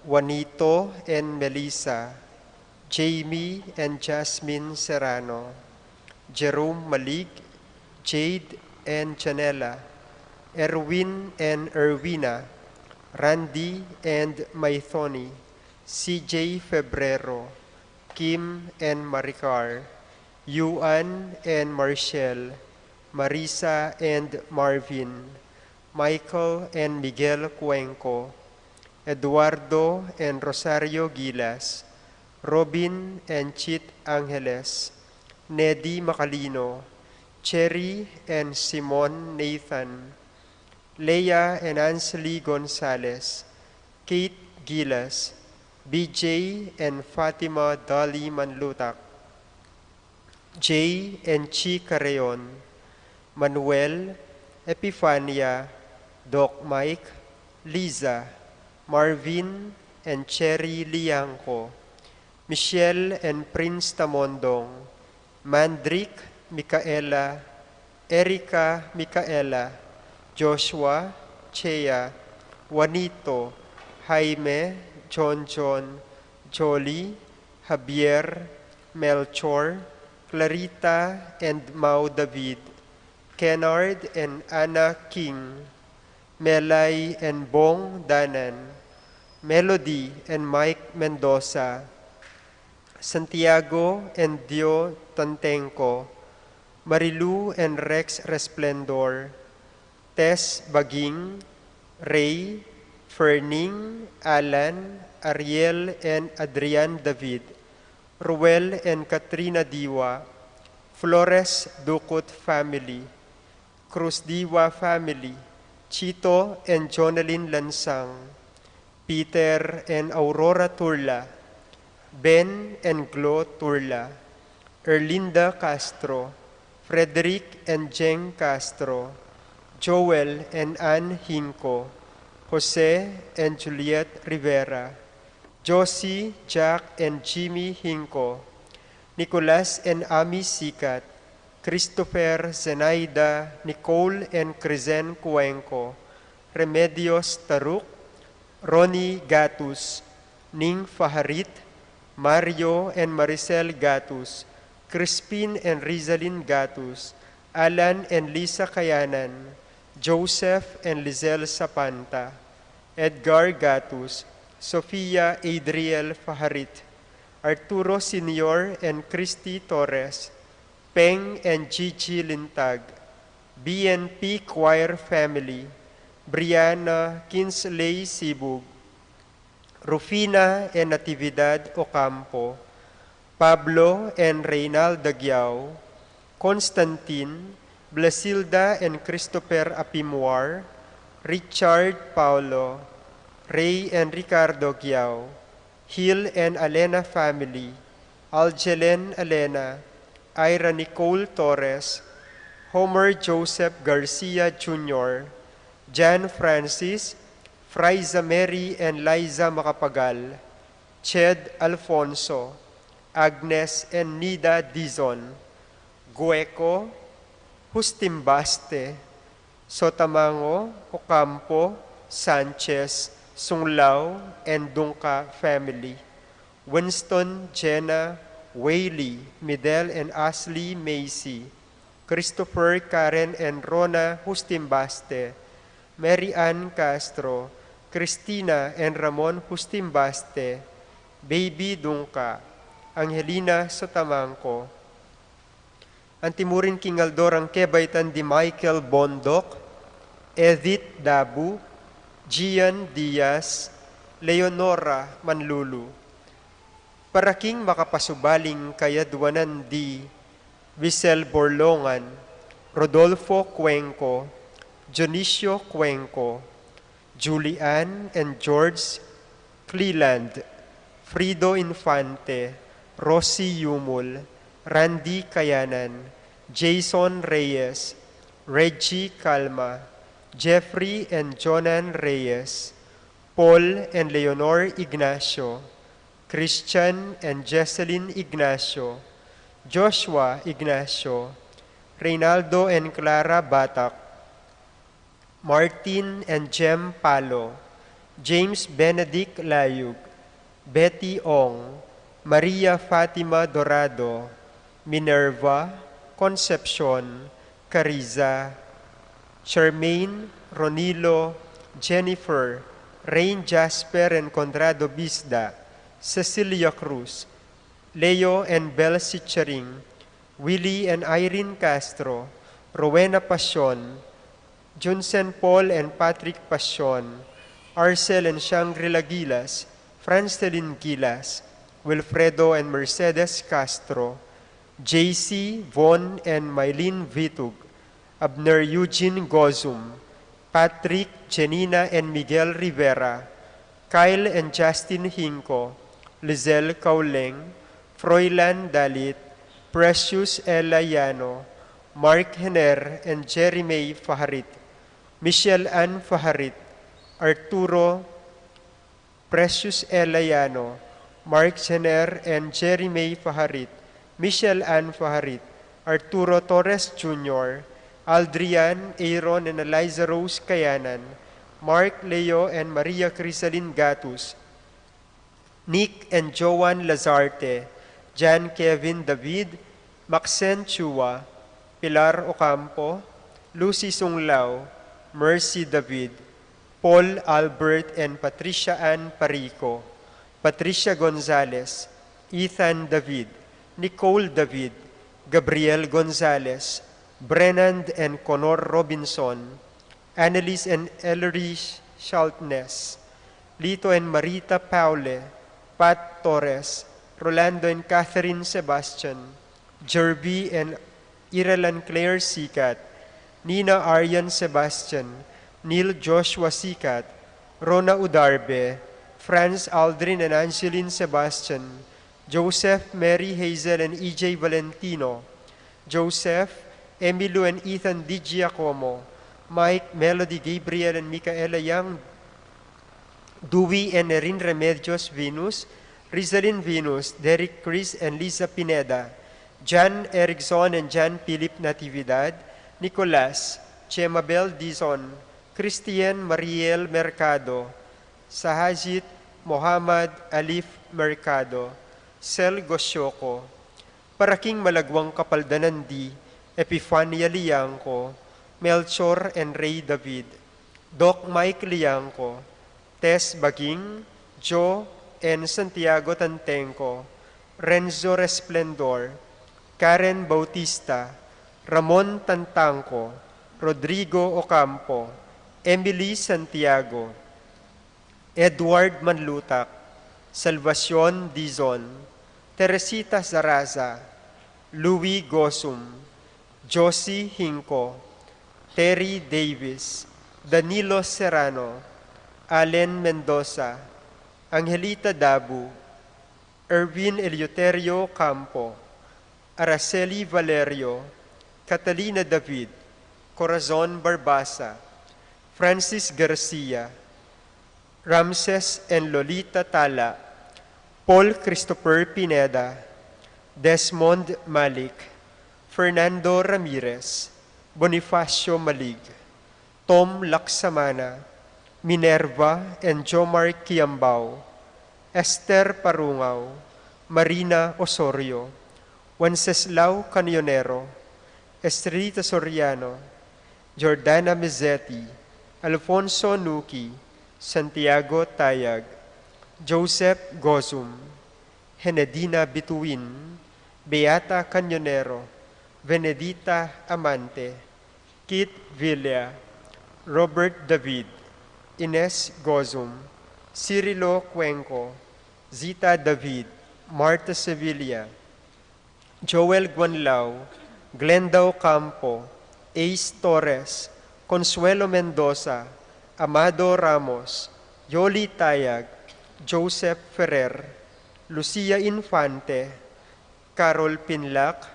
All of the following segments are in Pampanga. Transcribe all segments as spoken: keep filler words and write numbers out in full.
Juanito and Melissa, Jamie and Jasmine Serrano, Jerome Malig, Jade and Janela, Erwin and Erwina, Randy and Maithoni, C J Febrero, Kim and Maricar, Yuan and Marshall, Marisa and Marvin, Michael and Miguel Cuenco, Eduardo and Rosario Gilas, Robin and Chit Angeles, Nedi Macalino, Cherry and Simon Nathan, Leia and Ansley Gonzalez, Kate Gilas, B J and Fatima Dolly Manlutak, Jay and Chi Carreon, Manuel, Epifania, Doc Mike, Liza, Marvin and Cherry Liangco, Michelle and Prince Tamondong, Mandrick, Micaela, Erica, Micaela, Joshua, Chea, Juanito, Jaime, John John, Jolie, Javier, Melchor, Clarita and Mau David, Kennard and Anna King, Melay and Bong Danan, Melody and Mike Mendoza, Santiago and Dio Tantenco, Marilu and Rex Resplendor, Tess Baging, Ray, Ferning, Alan, Ariel and Adrian David, Ruel and Katrina Diwa, Flores Ducut family, Cruz Diwa family, Chito and Jonalyn Lansang, Peter and Aurora Turla, Ben and Glo Turla, Erlinda Castro, Frederick and Jeng Castro, Joel and Ann Hinco, Jose and Juliet Rivera, Josie, Jack and Jimmy Hinco, Nicolas and Ami Sikat, Christopher, Zenaida, Nicole and Crizen Cuenco, Remedios Taruk, Ronnie Gatus, Ning Faharit, Mario and Maricel Gatus, Crispin and Rizalin Gatus, Alan and Lisa Kayanan, Joseph and Lizelle Sapanta, Edgar Gatus, Sofia Adriel Faharit, Arturo Senior and Christy Torres, Peng and Gigi Lintag, B N P Choir family, Brianna Kinsley Sibug, Rufina and Natividad Ocampo, Pablo and Reynald Dagiao, Constantine, Blasilda and Christopher Apimuar, Richard Paulo, Ray and Ricardo Giao, Hill and Alena family, Algelen Alena, Ira Nicole Torres, Homer Joseph Garcia Junior, Jan Francis, Friza Mary and Liza Macapagal, Ched Alfonso, Agnes and Nida Dizon, Gueco, Justin Baste, Sotamango, Ocampo, Sanchez, Sunglao, and Dungca family, Winston, Jenna, Whaley, Midel and Ashley Macy, Christopher, Karen and Rona Justin Baste, Mary Ann Castro, Christina and Ramon Justin Baste, Baby Dungca, Angelina Sotamanco. Antimurin king aldo rang kebaitan di Michael Bondoc, Edith Dabu, Gian Diaz, Leonora Manlulu. Para king makapasubaling kayadwanan di Visel Borlongan, Rodolfo Cuenco, Dionisio Cuenco, Julian and George Cleland, Frido Infante, Rosie Yumul, Randy Kayanan, Jason Reyes, Reggie Calma, Jeffrey and Jonan Reyes, Paul and Leonor Ignacio, Christian and Jesselyn Ignacio, Joshua Ignacio, Reynaldo and Clara Batak, Martin and Jem Palo, James Benedict Layug, Betty Ong, Maria Fatima Dorado, Minerva, Concepcion, Cariza, Charmaine, Ronilo, Jennifer, Rain Jasper and Conrado Bisda, Cecilia Cruz, Leo and Bel Sicharing, Willie and Irene Castro, Rowena Pasion, Junsen Paul and Patrick Pasion, Arcel and Shangri-La Gilas, Francelin Gilas, Wilfredo and Mercedes Castro, J C, Von and Mylene Vitug, Abner Eugene Gozum, Patrick, Jenina and Miguel Rivera, Kyle and Justin Hinco, Lizelle Cauleng, Froilan Dalit, Precious Ella Yano, Mark Hener and Jerry May Faharit, Michelle Ann Faharit, Arturo, Precious Ella Yano, Mark Hener and Jerry May Faharit, Michelle Ann Faharit, Arturo Torres Junior, Aldrian, Aaron and Eliza Rose Kayanan, Mark, Leo and Maria Crisalin Gatus, Nick and Joan Lazarte, Jan Kevin David, Maxen Chua, Pilar Ocampo, Lucy Sunglao, Mercy David, Paul Albert and Patricia Ann Parico, Patricia Gonzalez, Ethan David, Nicole David, Gabriel Gonzalez, Brenand and Conor Robinson, Annalise and Ellery Shaltness, Lito and Marita Paule, Pat Torres, Rolando and Catherine Sebastian, Jerby and Irelan Claire Sikat, Nina Aryan Sebastian, Neil Joshua Sikat, Rona Udarbe, Franz Aldrin and Angeline Sebastian, Joseph, Mary Hazel and E J Valentino, Joseph, Emilio and Ethan Di Giacomo, Mike, Melody, Gabriel and Micaela Young, Dewey and Erin Remedios Venus, Rizalin Venus, Derek Chris and Liza Pineda, Jan Erickson and Jan Philip Natividad, Nicolas, Chemabel Dizon, Christian Mariel Mercado, Sahajit Mohammad Alif Mercado, Sel Gosyoko, para king malagwang kapaldanan di Epifania Liangco, Melchor and Ray David, Doc Mike Liangco, Tess Baging, Joe and Santiago Tantengco, Renzo Resplendor, Karen Bautista, Ramon Tantangco, Rodrigo Ocampo, Emily Santiago, Edward Manlutak, Salvacion Dizon, Teresita Zaraza, Louis Gosum, Josie Hinco, Terry Davis, Danilo Serrano, Allen Mendoza, Angelita Dabu, Erwin Eleuterio Campo, Araceli Valerio, Catalina David, Corazon Barbaza, Francis Garcia, Ramses and Lolita Tala, Paul Christopher Pineda, Desmond Malik, Fernando Ramirez, Bonifacio Malig, Tom Laksamana, Minerva and Jomar Kiambao, Esther Parungao, Marina Osorio, Wenceslao Canionero, Estrelita Soriano, Jordana Mezzetti, Alfonso Nuki, Santiago Tayag, Joseph Gozum, Henedina Bituin, Beata Canionero, Benedita Amante, Kit Villa, Robert David, Ines Gozum, Cirilo Cuenco, Zita David, Martha Sevilla, Joel Guanlao, Glenda Ocampo, Ace Torres, Consuelo Mendoza, Amado Ramos, Yoli Tayag, Joseph Ferrer, Lucia Infante, Carol Pinlac,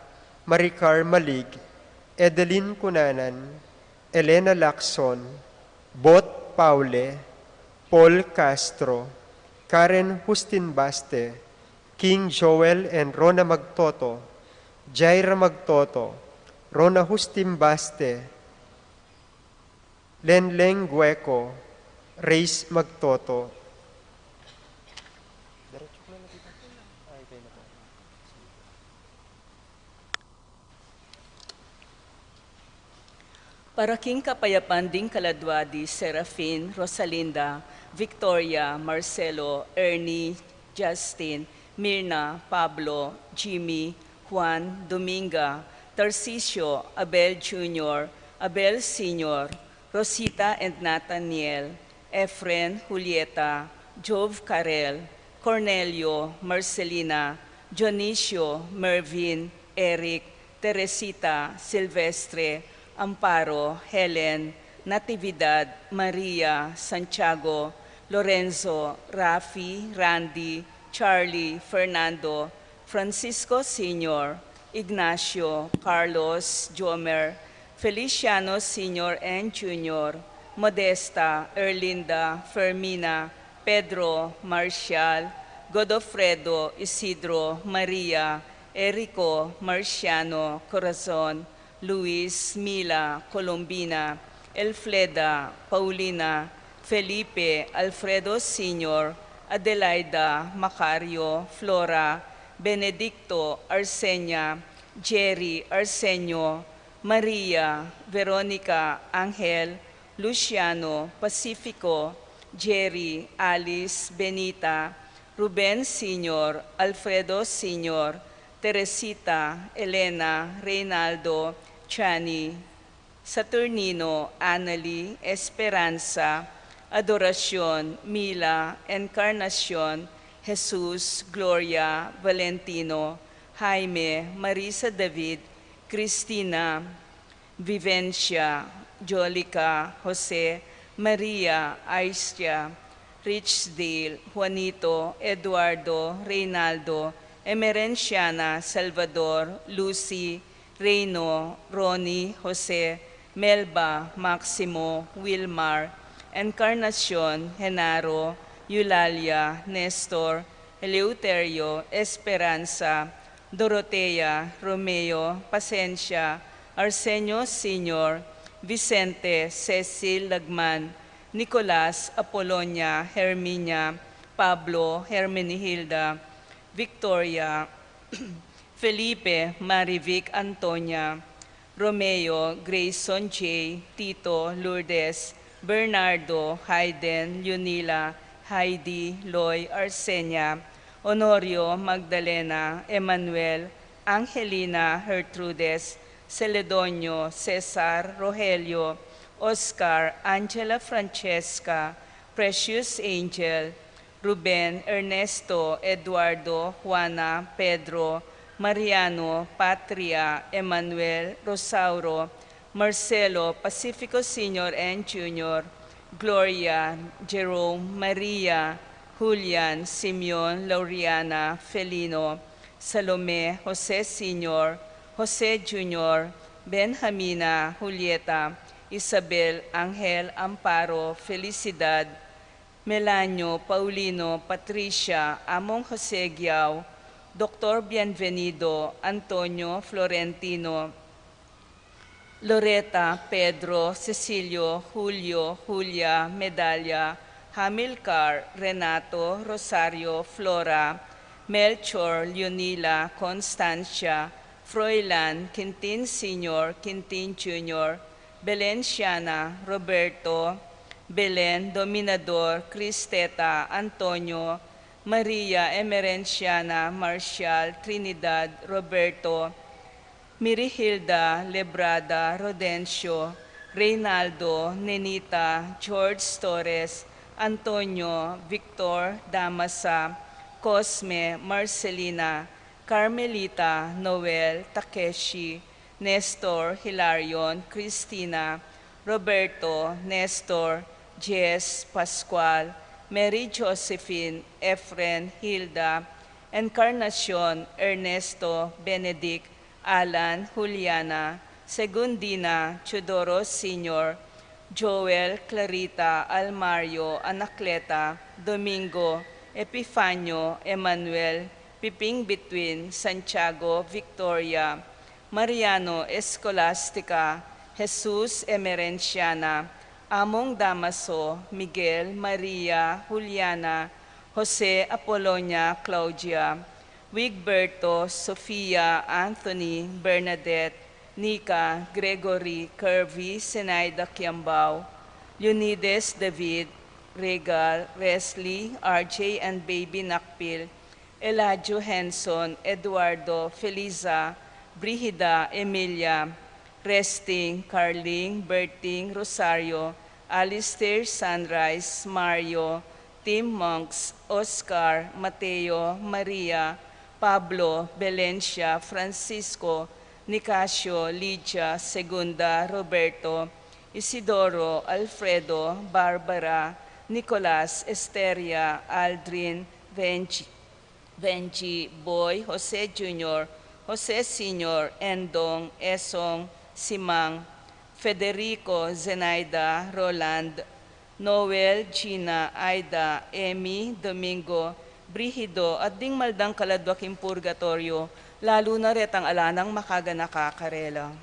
Maricar Malig, Edeline Cunanan, Elena Lacson, Bot Paule, Paul Castro, Karen Justin Baste, King Joel and Rona Magtoto, Jaira Magtoto, Rona Justin Baste, Lenleng Gueco, Reyes Magtoto. Para king kapayapan ding kaladwa di Serafin, Rosalinda, Victoria, Marcelo, Ernie, Justin, Mirna, Pablo, Jimmy, Juan, Dominga, Tarcisio, Abel Junior, Abel Senior, Rosita and Nathaniel, Efren, Julieta, Jove, Karel, Cornelio, Marcelina, Dionisio, Mervin, Eric, Teresita, Silvestre, Amparo, Helen, Natividad, Maria, Santiago, Lorenzo, Rafi, Randy, Charlie, Fernando, Francisco Senior, Ignacio, Carlos, Jomer, Feliciano Senior and Junior, Modesta, Erlinda, Fermina, Pedro, Marcial, Godofredo, Isidro, Maria, Erico, Marciano, Corazon, Luis, Mila, Colombina, Elfleda, Paulina, Felipe, Alfredo Senior, Adelaida, Macario, Flora, Benedicto, Arsenia, Jerry, Arsenio, Maria, Veronica, Angel, Luciano, Pacifico, Jerry, Alice, Benita, Ruben Senior, Alfredo Senior, Teresita, Elena, Reynaldo, Chani, Saturnino, Annalie, Esperanza, Adoracion, Mila, Encarnacion, Jesus, Gloria, Valentino, Jaime, Marisa, David, Cristina, Vivencia, Jolica, Jose, Maria, Aistia, Richdale, Juanito, Eduardo, Reynaldo, Emerenciana, Salvador, Lucy, Reino, Ronnie, Jose, Melba, Maximo, Wilmar, Encarnacion, Genaro, Eulalia, Nestor, Eleuterio, Esperanza, Dorotea, Romeo, Pasencia, Arsenio Senior, Vicente, Cecil, Lagman, Nicolas, Apolonia, Herminia, Pablo, Hermenihilda, Victoria, Felipe, Marivic, Antonia, Romeo, Grayson J, Tito, Lourdes, Bernardo, Hayden, Leonila, Heidi, Loy, Arsenia, Honorio, Magdalena, Emmanuel, Angelina, Gertrudes, Celedonio, Cesar, Rogelio, Oscar, Angela, Francesca, Precious, Angel, Ruben, Ernesto, Eduardo, Juana, Pedro, Mariano, Patria, Emmanuel, Rosauro, Marcelo, Pacifico Senior and Junior, Gloria, Jerome, Maria, Julian, Simeon, Lauriana, Felino, Salome, Jose Senior, Jose Junior, Benjamina, Julieta, Isabel, Angel, Amparo, Felicidad, Melanio, Paulino, Patricia, Among Jose Guiao, Doktor Bienvenido, Antonio, Florentino, Loreta, Pedro, Cecilio, Julio, Julia, Medalia, Hamilcar, Renato, Rosario, Flora, Melchor, Leonila, Constancia, Froilan, Quintin Senior, Quintin Junior, Belenciana, Roberto, Belen, Dominador, Cristeta, Antonio, Maria, Emerenciana, Marcial, Trinidad, Roberto, Mirihilda, Lebrada, Rodencio, Reynaldo, Nenita, George Torres, Antonio, Victor, Damasa, Cosme, Marcelina, Carmelita, Noel, Takeshi, Nestor, Hilarion, Cristina, Roberto, Nestor, Jess, Pascual, Mary Josephine, Efren, Hilda, Encarnacion, Ernesto, Benedict, Alan, Juliana, Segundina, Teodoro Senior, Joel, Clarita, Almario, Anacleta, Domingo, Epifanio, Emmanuel, Piping Between, Santiago, Victoria, Mariano, Escolastica, Jesus, Emerenciana, Among Damaso, Miguel, Maria, Juliana, Jose, Apolonia, Claudia, Wigberto, Sofia, Anthony, Bernadette, Nika, Gregory, Kirby, Zenaida Kiambao, Leonides, David, Regal, Wesley, R J and Baby Nakpil, Eladio, Henson, Eduardo, Felisa, Brigida, Emilia, Resting, Carling, Berting, Rosario, Alistair, Sunrise, Mario, Tim, Monks, Oscar, Mateo, Maria, Pablo, Belencia, Francisco, Nicasio, Lydia, Segunda, Roberto, Isidoro, Alfredo, Barbara, Nicolas, Esteria, Aldrin, Venchi, Benji, Boy, Jose Junior, Jose Senior, Endong, Esong, Simang, Federico, Zenaida, Roland, Noel, Gina, Aida, Emmy, Domingo, Brigido, at ding mal dang kaladwa king purgatoryo, lalu na retang ala nang makaganaka karela.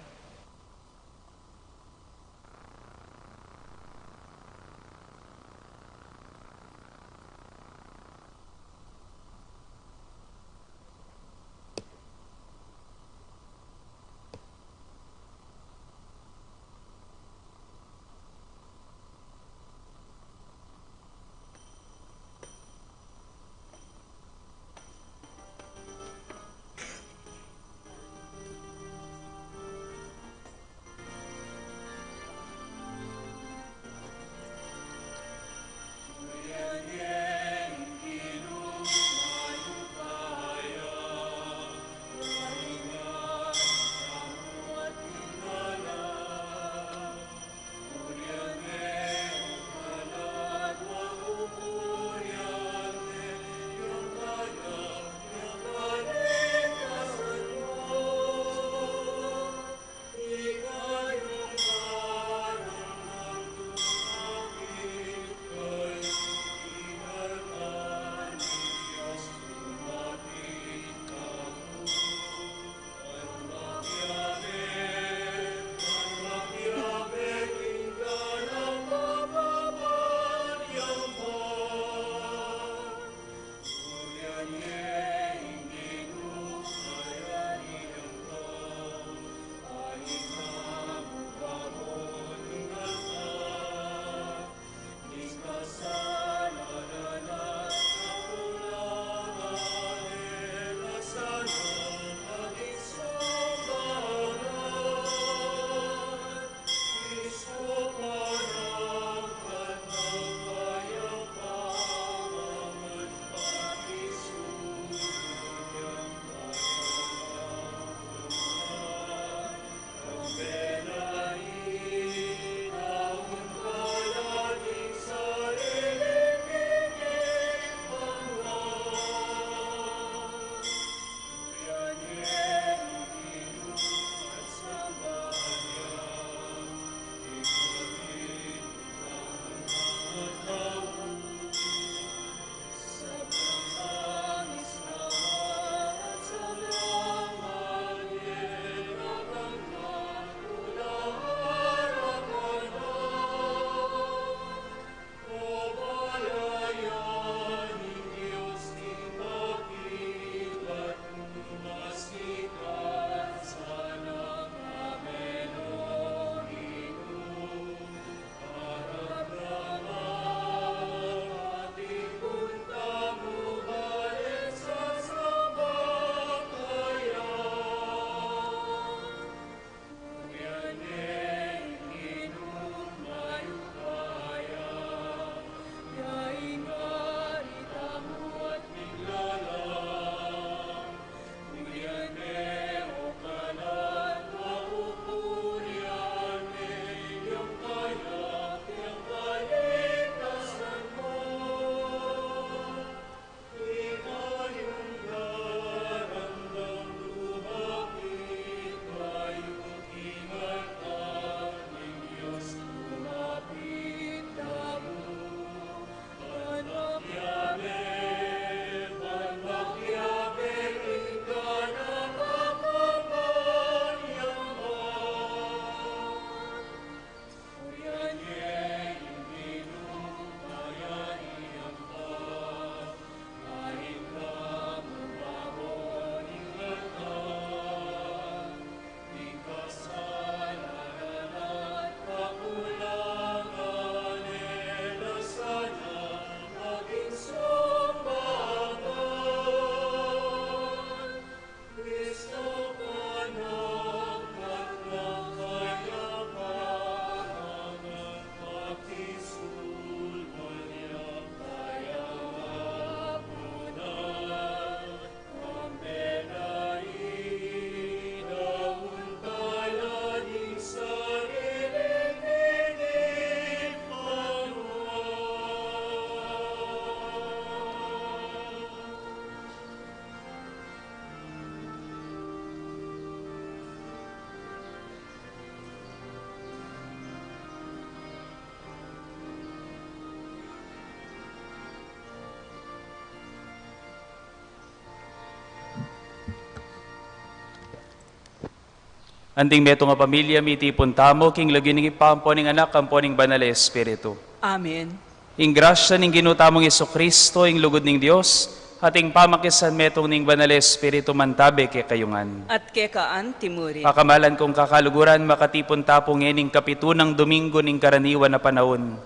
Anting metung a pamilya, mitipun tamu king lagyu ning Ibpa, ampo ning Anak, ampo ning Banal a Espiritu. Amen. Ing grasya ning Ginu tamung Jesucristo, ing lugud ning Dios, at ing pamakisanmetung ning Banal a Espiritu mantabe kekayu ngan. At keka antimurin. Pakamalan kung kakaluguran, makatipun ta pu ngening kapitu nang Domingo ning karaniwan a panaun.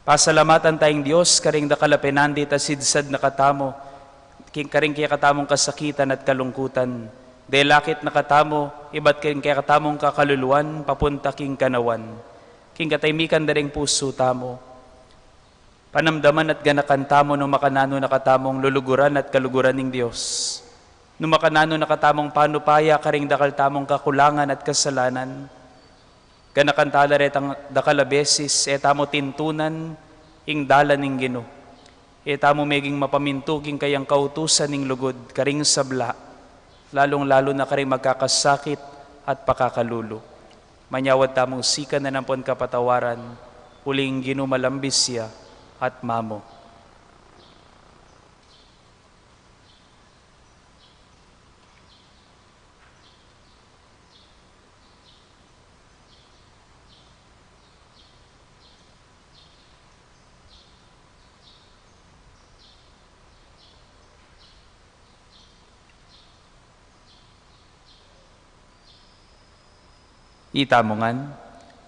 Pasalamatan ta ing Dios karing dakal a penandit a sidsad na katamu, king karing kekatamung kasakitan at kalungkutan. Delakit na katamu, ibat karing kekatamung kakaluluan, papunta king kanawan. King katahimikan da ring pusu tamu, panamdaman at ganakan tamu nung makananu na katamung luluguran at kaluguran ning Dios. Nung makananu na katamung panupaya karing dakal tamung kakulangan at kasalanan. Ganakan ta la retang dakal a beses, e tamu tintunan ing dalan ning Ginu. E tamu meging mapamintu king kayang kautusan ning lugud karing sabla, lalung-lalu na karing magkakasakit at pakakalulu. Manyawad tamung sikan ampon kapatawaran, uling Ginu malambis ya at mamu. Itamu ngan,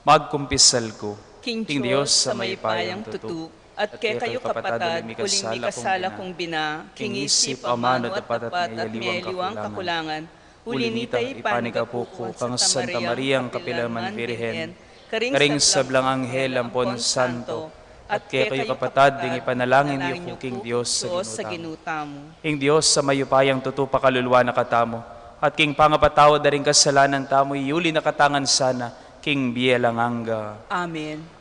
magkumpisal ku king Dios a mayupayang tutu, at kekayu kapatad, uling mikasala kung bina, king isip, amanu, dapat at miyaliwang kakulangan. Uli na nita, ipanigapu ku kang Santa Mariang kapilan man Birhen, karing sablang anghel ampon santo, at kekayu kapatad, ding ipanalangin yu ku king Dios a Ginu tamu. Ing Dios a mayupayang tutu pakaluluan na katamu, at king pangapatawad da ring kasalanan tamu, iyuli na kata ngan sana king bie alang angga. Amen.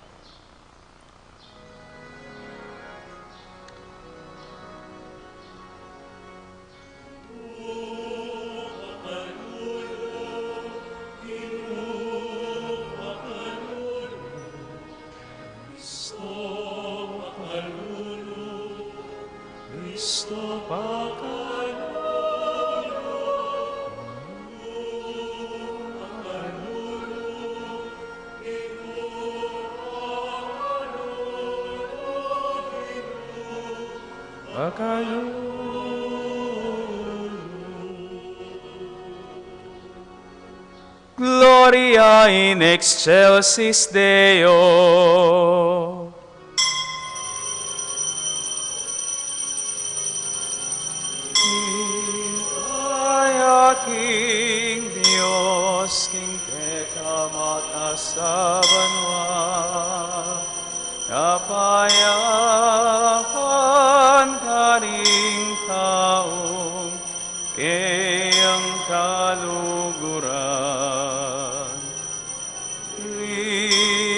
Gloria in excelsis Deo. Ligaya king Dios, king pekamatas a banua, kapayapan karing taung keyang kaluguran.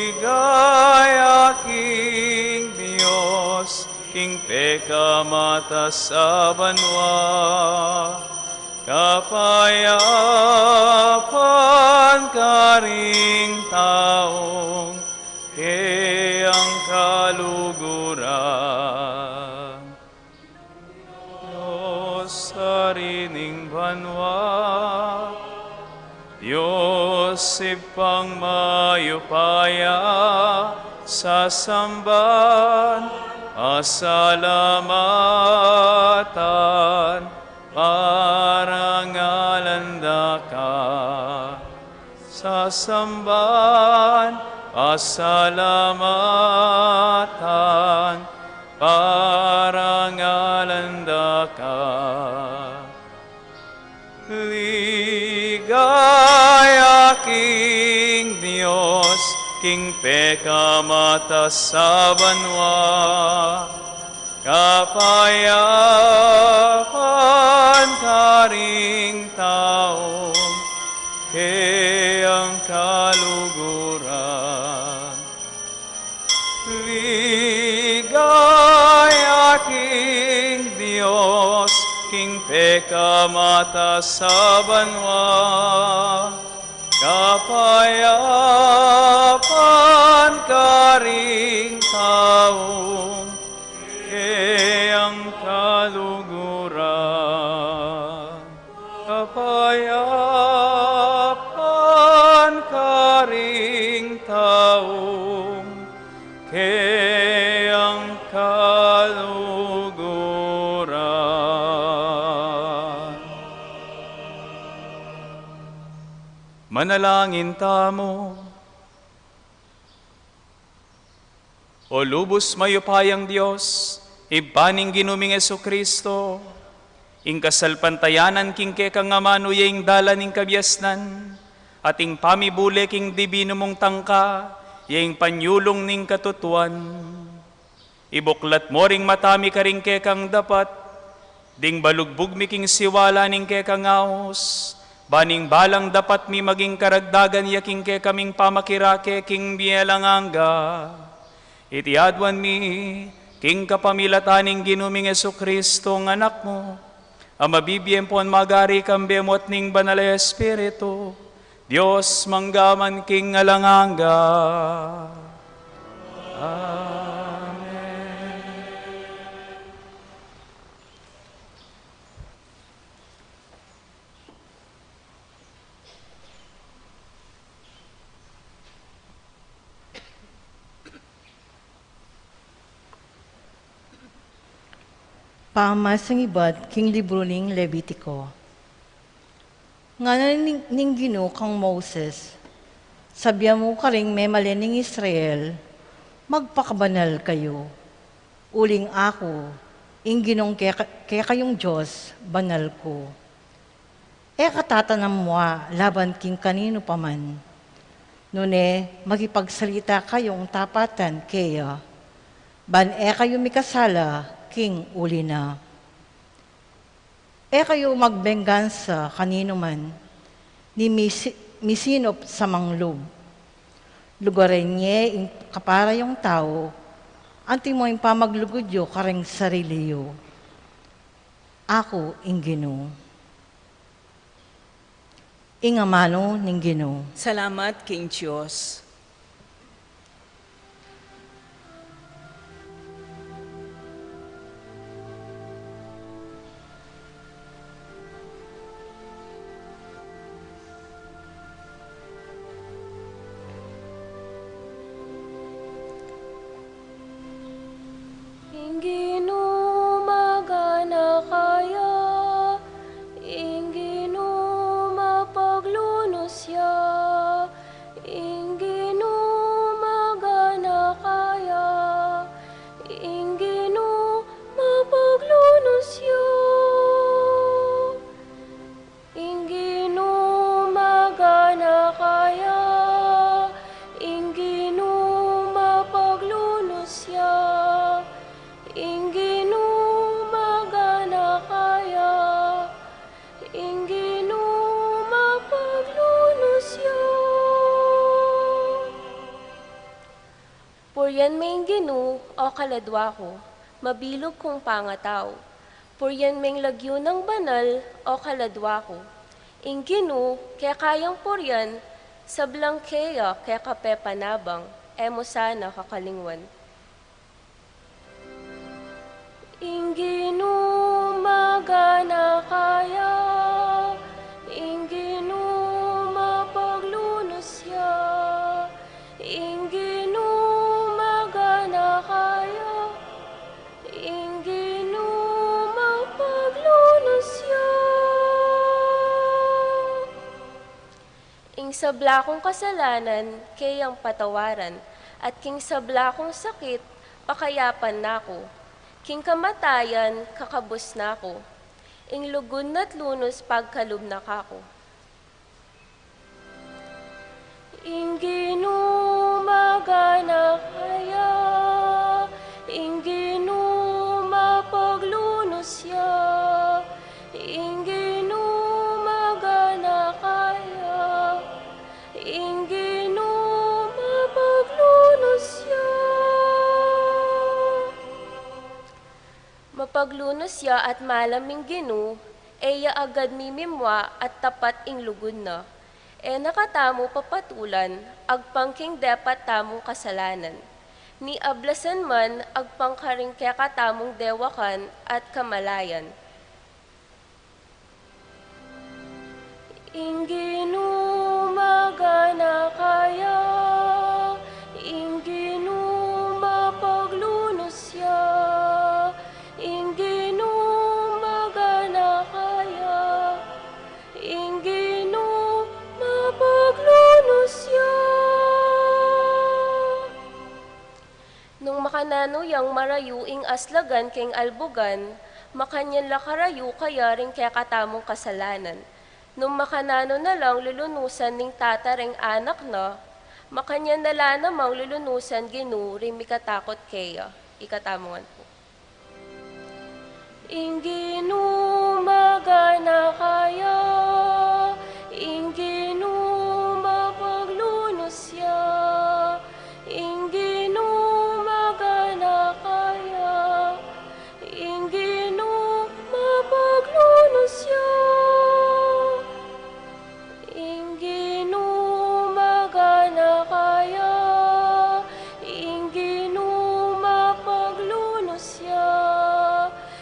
Ligaya king Dios, king pekamatas a banua, kapayapan karing taung keyang kaluguran. Dios, Ari ning banua, Dios Ibpang mayupaya, sasamban, pasalamatan, parangalan da ka. Sasamban, pasalamatan, parangalan da ka. Ligaya king Dios, king pekamatas a banua, kapayapan karing taung keyang kaluguran. Ligaya king Dios, king pekamatas a banua, kapayapan karing taung keyang kaluguran. Kapayapan Manalangin tamu. O lubus mayupayang Dios, Ibpa ning Ginu ming Jesucristo, ing kasalpantayanan king kekang amanu ya ing dalan ning kabiasnan, at ing pamibule king dibinu mung tangka ya ing panyulung ning katutuan. Ibuklat mo ring mata mi karing kekang dapat, ding balugbug mi king siwala ning kekang aus, ban ing balang dapat mi maging karagdagan ya king kekaming pamakirake king bie alang angga. Iti aduan mi king kapamilatan ning Ginu ming Jesucristo, Anak mu, a mabibie ampon magari kambe mu at ning Banal a Espiritu, Dios mangga man king alang angga. Amen. Pamamasang ibat king libru ning Levitiko. Ngana ning, ning Ginu kang Moses, sabian mu karing memalen ning Israel, magpakabanal kayu, uling aku, ing Ginung keka-, kekayung Dios, banal ku. E ka tatanam mua laban king kaninu pa man, nune makipagsalita kayung tapatan keya, ban e kayu mikasala king uli na. E kayu magbengansa kaninu man, ni misi-, misinup sa manglub. Lugaran ye ing kaparayung tau, antimo ing pamaglugud yu karing sarili yu. Aku ing Ginu. Ing amanu ning Ginu. Salamat king Dios. Ing Ginu magana kaya, ing Ginu mapaglunus ya, ing Ginu magana kaya, ing Ginu mapaglunus ya. Ing Ginu magana kaya, ing Ginu mapaglunus ya, ing Ginu magana kaya, ing Ginu mapaglunus ya. Purian me ing Ginu, o kaladua ku, mabilug kung pangatau. Purian me ing lagyu nang banal, o kaladua ku. Ing Ginu, keka yang purian, sablang keya keka pepanabang, e mu sana kakalingwan. Ing Ginu magana kaya, ing Ginu mapaglunus ya, ing Ginu magana kaya, ing Ginu mapaglunus ya. Ing sabla kung kasalanan, keyang patawaran, at king sabla kung sakit, pakayapan na ku. King kamatayan, kakabus na ku. Ing lugud na't lunus pagkalub na kaku. Ing Ginu magana kaya, ing Ginu mapaglunus ya, ing Ginu magana kaya, ing Ginu mapaglunus ya. Mapaglunus ya at malam ing Ginu, e ya agad mimimua at tapat ing lugud na. E na katamu papatulan, agpang king depat tamung kasalanan. Ni ablasan man, agpang karing kekatamung dewakan at kamalayan. Ing Ginu magana kaya, ing Ginu mapaglunus ya, ing Ginu magana kaya, ing Ginu mapag Nung makananu yang marayu ing aslagan keng albugan, makanyan la karayu kaya ring kekatamung kasalanan. Nung makananu na lang lulunusan ning tata ring anak na, makanyan na la namang lulunusan Ginu ring mikatakut keya. Ikatamu ngan pu. Ing Ginu magana kaya, ing Ginu mapaglunus ya, ing Ginu magana kaya, ing Ginu mapaglunus ya. Ing Ginu magana kaya, ing Ginu mapaglunus ya,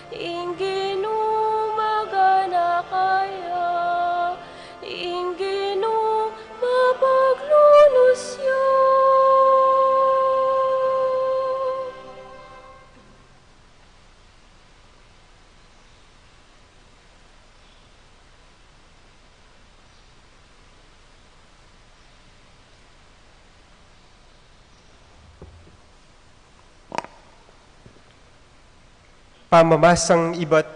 ing Ginu magana kaya, ing Ginu mapaglunus ya. Pamamasang ibat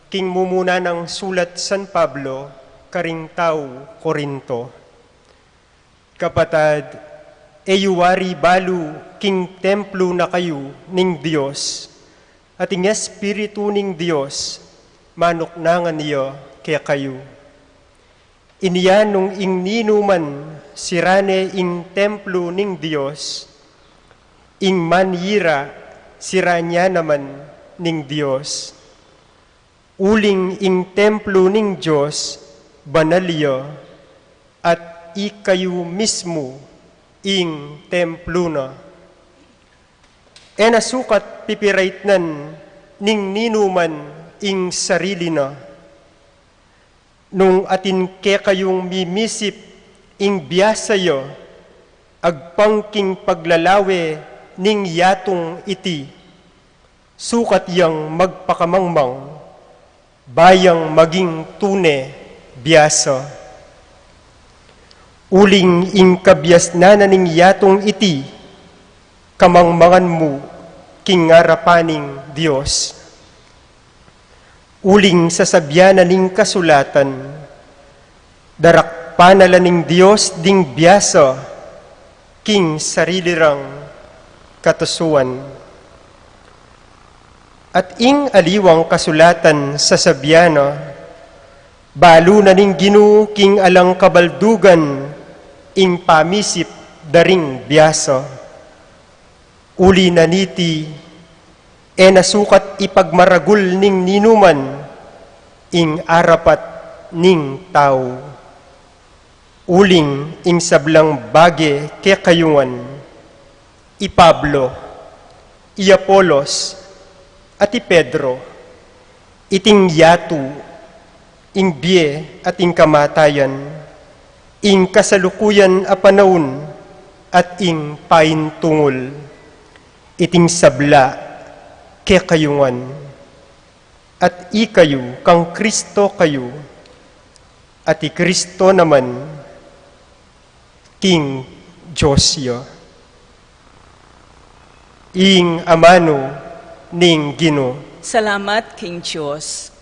king mumuna nang sulat San Pablo karing tau Corinto. Kapatad, e yu wari balu king templo na kayu ning Dios, at ing Espiritu ning Dios manuknangan ya kekayu. Inya nung ing ninuman sira ne ing templo ning Dios, ing manyira sira ne naman ning Dios. Uling ing templo ning Dios banal ya, at ikayu mismu ing templo na. E na sukat pipiraitnan ning ninuman ing sarili na. Nung atin kekayung mimisip ing biasa ya, agpang king paglalawe ning yatung iti, sukat yang magpakamangmang, ba yang maging tune biasa. Uling ing kabiasnan na ning yatung iti, kamangmangan mu king arapan ning Dios. Uling sasabian na ning kasulatan, darakpan na la ning Dios ding biasa king sarili rang katusuan. At ing aliwang kasulatan sasabian na, balu na ning Ginu king alang kabaldugan ing pamisip da ring biasa. Uli na niti, e na sukat ipagmaragul ning ninuman ing arapat ning tau. Uling ing sablang bage kekayu ngan, i Pablo, i Apolos, at i Pedro, iting yatu, ing bie at ing kamatayan, ing kasalukuyan a panaun at ing paintungul, iting sabla kekayu ngan. At ikayu kang Kristo kayu, at i Kristo naman king Dios ya. Ing amanu ning Ginu. Salamat king Dios.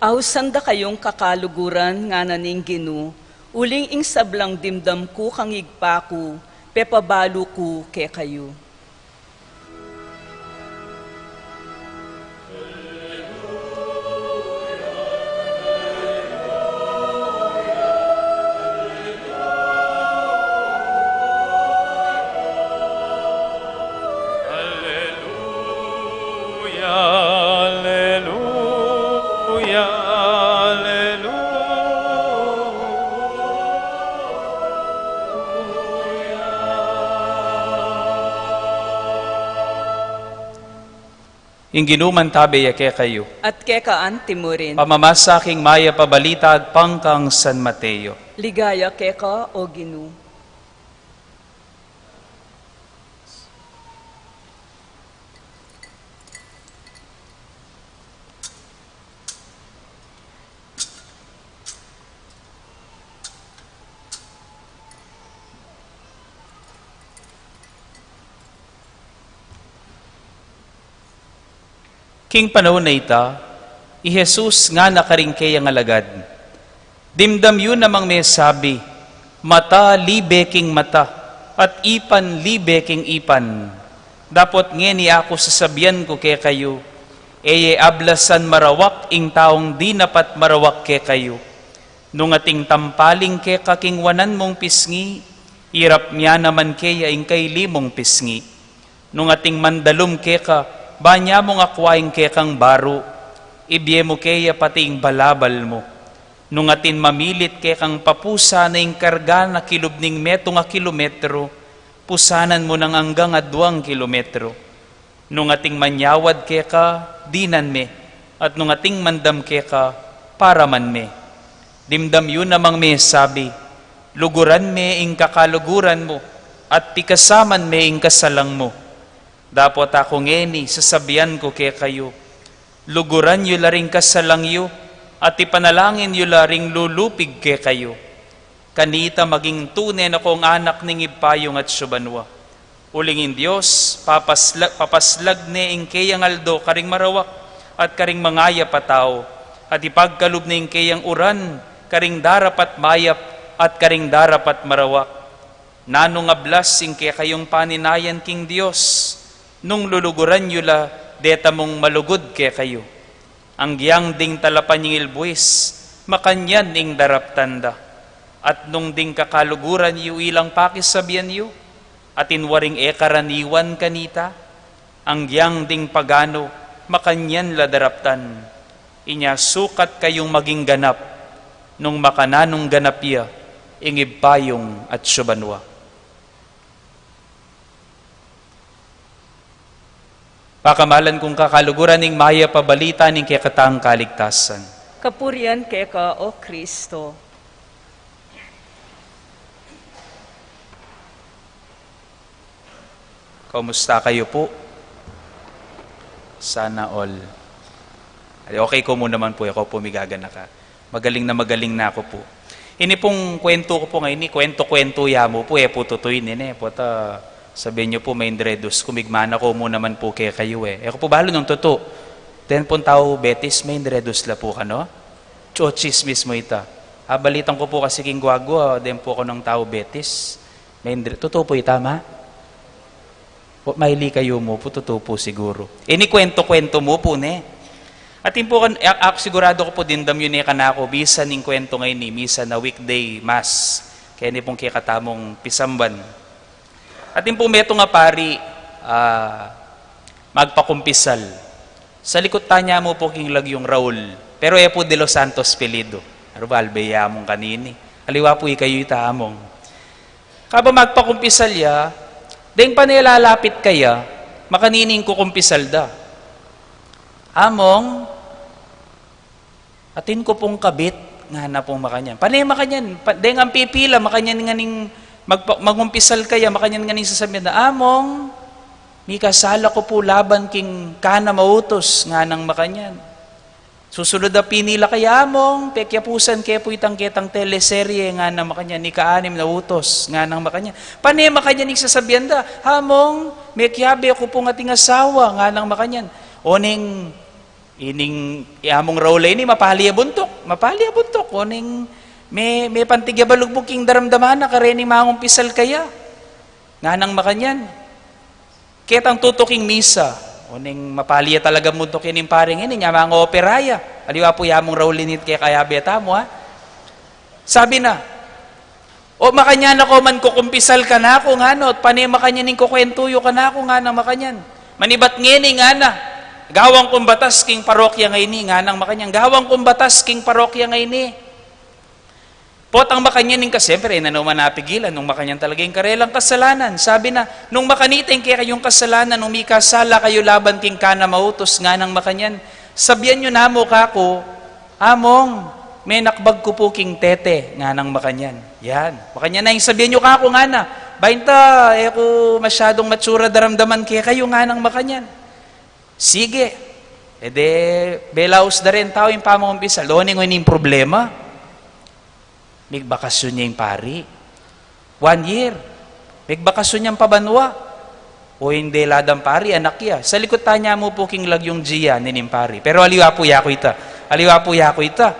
Ausan da kayung kakaluguran, ngana ning Ginu, uling ing sablang dimdam ku kang Ibpa ku, pepabalu ku kekayu. Aleluya, aleluya, aleluya. Ing Ginu mantabe ya kekayu. At keka antimurin. Pamamasa king Mayap a Balita agpang kang San Mateo. Ligaya keka, O Ginu. King panaun a ita, i Jesus ngana karing keyang alagad, "Dimdam yu namang mesabi, mata libe king mata, at ipan libe king ipan. Dapot ngeni aku sasabian ku kekayu, e ye ablasan marawak ing taung dinapat marawak kekayu. Nung ating tampaling keka king wanan mung pisngi, irap mya naman keya ing kaili mung pisngi. Nung ating mandalum keka, banya mung akwa ing kekang baru, ibie mu keya pati ing balabal mu. Nung atin mamilit kekang papusa na ing karga na kilub ning metung a kilometro, pusanan mu nang anggang aduang kilometro. Nung ating manyawad keka, dinan me, at nung ating mandam keka, paraman me. Dimdam yu namang mesabi, luguran me ing kakaluguran mu, at pikasaman me ing kasalang mu. Dapot aku ngeni, sasabian ku kekayu, luguran yu la ring kasalang yu, at ipanalangin yu la ring lulupig kekayu. Kanita maging tune na kong anak ning Ibpa yung atsu banua. Uling ing Dios, papasla-, papaslag ne ing keyang aldo karing marawak at karing mangayap a tau, at ipagkalub ne ing keyang uran karing darapat mayap at karing darapat marawak. Nanung ablas ing kekayung paninayan king Dios, nung luluguran yu la detamung malugud kekayu. Anggyang ding talapanyingil buis, makanyan ing daraptan da. At nung ding kakaluguran yu ilang pakisabian yu, atin waring e karaniwan kanita, anggyang ding paganu, makanyan la daraptan. Inya sukat kayung maging ganap, nung makananung ganap ya ing Ibpa yung atsu banua." Pakamalan kung kakaluguran ning mayap a balita ning kekatang kaligtasan. Kapurian keka, O Kristo. Kumusta kayu pu? Sana all. Ay, okay ku mu naman pu, e ku pu migaganaka. Magaling na magaling na ku pu. Ini pung kwentu ku pu ngeni, kwentu-kwentu ya mu pu, e pu tutu ini, ne? Pota, sabian yu pu, maindredus ku, migmana ku mu naman pu kekayu, e. E ku pu balu nung tutu. Deng pung tau Betis, maindredus la pu kanu? Tso, tsismis mu ita. Abalitan ku pu kasi king guagua, deng pu kanung tau Betis. Maindre-, tutu pu ita, ma? O, maili kayu mu pu, tutu pu siguru. Ini kwentu-kwentu mu pu, ne? Atin pu kan, a-, aku siguradu ku pu dimdam yu ne kanaku, misa ning kwentu ngeni, misa na weekday mass. Keni pung kekatamung pisamban. Atin pu metung a pari, ah, magpakumpisal. Salikut tana mu pu king lagyung Raul. Pero e pu De Los Santos apelyidu. Aru ba, albe ya Among kanini. Aliwa pu ikayu ita, Among. Kaba magpakumpisal ya, deng pane lalapit kaya, makanini ing kukumpisal da. "Among, atin ku pung kabit," ngana pung makanyan. Pane makanyan, pa-, deng ampipila, makanyan ngening magpa-, mangumpisal kaya, makanyan ngening sasabian da, "Among, mikasala ku pu laban king kanam a utus," nganang makanyan. Susunud a pinila kaya, "Among, pekyapusan ke pu itang ketang teleserye," nganang makanyan, "ika-anim na utus," nganang makanyan. Pane makanyan ing sasabian da, "Among, mekiabe ku pung ating asawa," nganang makanyan. Oneng, ining, i Among Raul ini, mapali a buntuk, mapali a buntuk, oneng, me, mepantig ya balugbug king daramdaman na, kareni mangumpisal kaya, nganang makanyan. Ketang tutu king misa, oneng mapali ya talaga buntuk ining pareng ini, inya mangopera ya. Aliwa pu i Among Raul ini, kekayabe tamu, ha? Sabi na, "O, makanyan na ku man kukumpisal kanaku," ngana, "at pane makanyan ing kukwentu yu kanaku," nganang makanyan. "Manibat ngeni," ngana, "gawan kung batas king parokya ngeni," nganang makanyan. "Gawan kung batas king parokya ngeni. Potang makanyan ing ka-, siyempre, e na naman napigilan, nung makanyan talaga ing karelang kasalanan. Sabi na, "Nung makanita ing kekayung kasalanan, nung mikasala kayu laban king kanamautus," nganang makanyan, "sabyan yu na mu kaku, Among, menakbag ku pu king tete," nganang makanyan. Yan. Makanyan na ing sabyan yu kaku ngana. Bainta, e ku masyadung matsura daramdaman kekayu, nganang makanyan. Sige. E de, belaus da reng tau ing pamangumpisal. Oneng o ini ing problema? Migbakasyon ya ing pari. One year. Migbakasyon yang pabanua. O ing dela dang pari, anak ya. Salikut tanya mu pu king lagyung Gia, nining pari. Pero aliwa pu yaku ita. Aliwa pu yaku ita.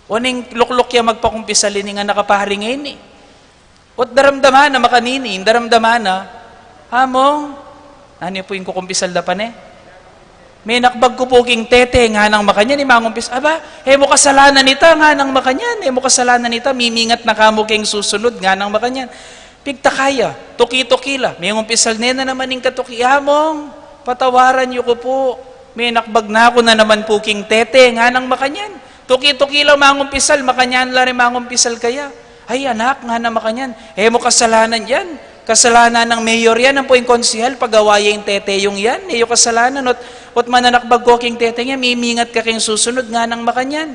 Oneng lukluk ya magpakumpisal ining anak a pari ngeni. Ot daramdaman na makanini, daramdaman na, "Among, nanu pu ing kukumpisal da pane? Menakbag ku pu king tete," nganang makanyan, ing mangumpisal, "Aba, e mu kasalanan ita," nganang makanyan, "e mu kasalanan ita, mimingat na ka mu keng susunud," nganang makanyan. Pigtaka ya, tuki-tuki la, mengumpisal ne na naman ing katuki, "Among, patawaran yu ku pu, menakbag na ku na naman pu king tete," nganang makanyan. Tuki-tuki la mangumpisal, makanyan la ring mangumpisal kaya. "Ay, anak," ngana makanyan, "e mu kasalanan yan. Kasalanan nang mayor yan, ampo ing konsehal, pagawa ya ing tete yung yan. E yu kasalanan, ot, ot mananakbag ka king tete yang yan, mimingat ka king susunud," nganang makanyan.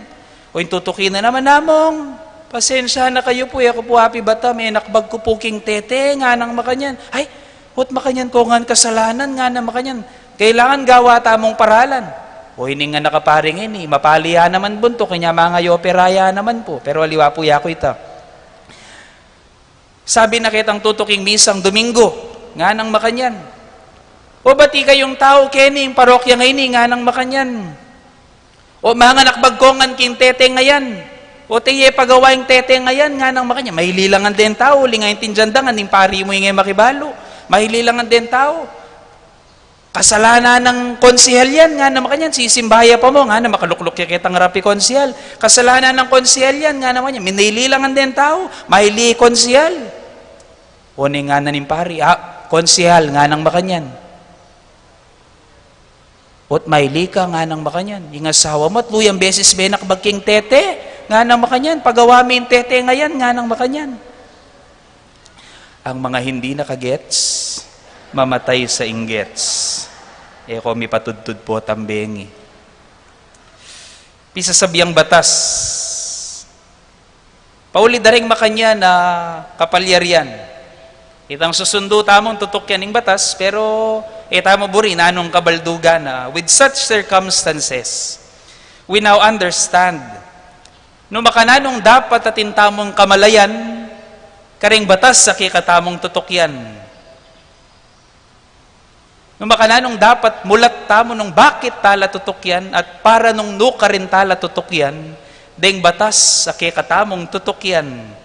O ing tutuki na naman, "Among, pasensya na kayu pu, e ku pu apibata, menakbag ku pu king tete," nganang makanyan. "Ay, ot makanyan ko ngan kasalanan," ngana makanyan. "Kailangan gawa tamung paralan." O ining anak a pari ngeni, mapali ya naman buntuk, inya mangayopera ya naman pu. Pero aliwa pu yaku ita. Sabi na ketang tutuking misang Domingo, nganang makanyan. "O bati kayung tau keni ing parokya ngeni," nganang makanyan. "O manganakbag ko ngan king tete ngayan. O te ye pagawa ing tete ngayan," nganang makanyan. Maili la ngan deng tau, uling aintindian da ngan ning pari mu ing e makibalu. Maili la ngan deng tau. "Kasalanan nang konsehal yan," ngana makanyan, "sisimba ya pa mu," ngana, makalukluk ya ketang rapi konsehal. "Kasalanan nang konsehal yan," ngana makanyan, maili la ngan deng tau, maili konsehal. O ne ngana ning pari, "Ah, konsehal," nganang makanyan. "Ot maili ka," nganang makanyan. "Ing asawa mu, atluyang beses menakbag king tete," nganang makanyan, "pagawa me ing tete ngayan," nganang makanyan. Ang mga hindi nakagets, mamatay sa inggets. E ko mipatudtud pu tambengi. Pisasabiang batas. Pauli da ring makanyan a kapalyarian. Itang susundu tamung tutukyan ning batas, pero e tamu buri nanung kabaldugan na. With such circumstances, we now understand nu makananung dapat atin tamung kamalayan karing batas a kekatamung tutukyan. Nu makananung dapat mulat tamu nung bakit tala tutukyan at para nung nu karin tala tutukyan deng batas a kekatamung tutukyan.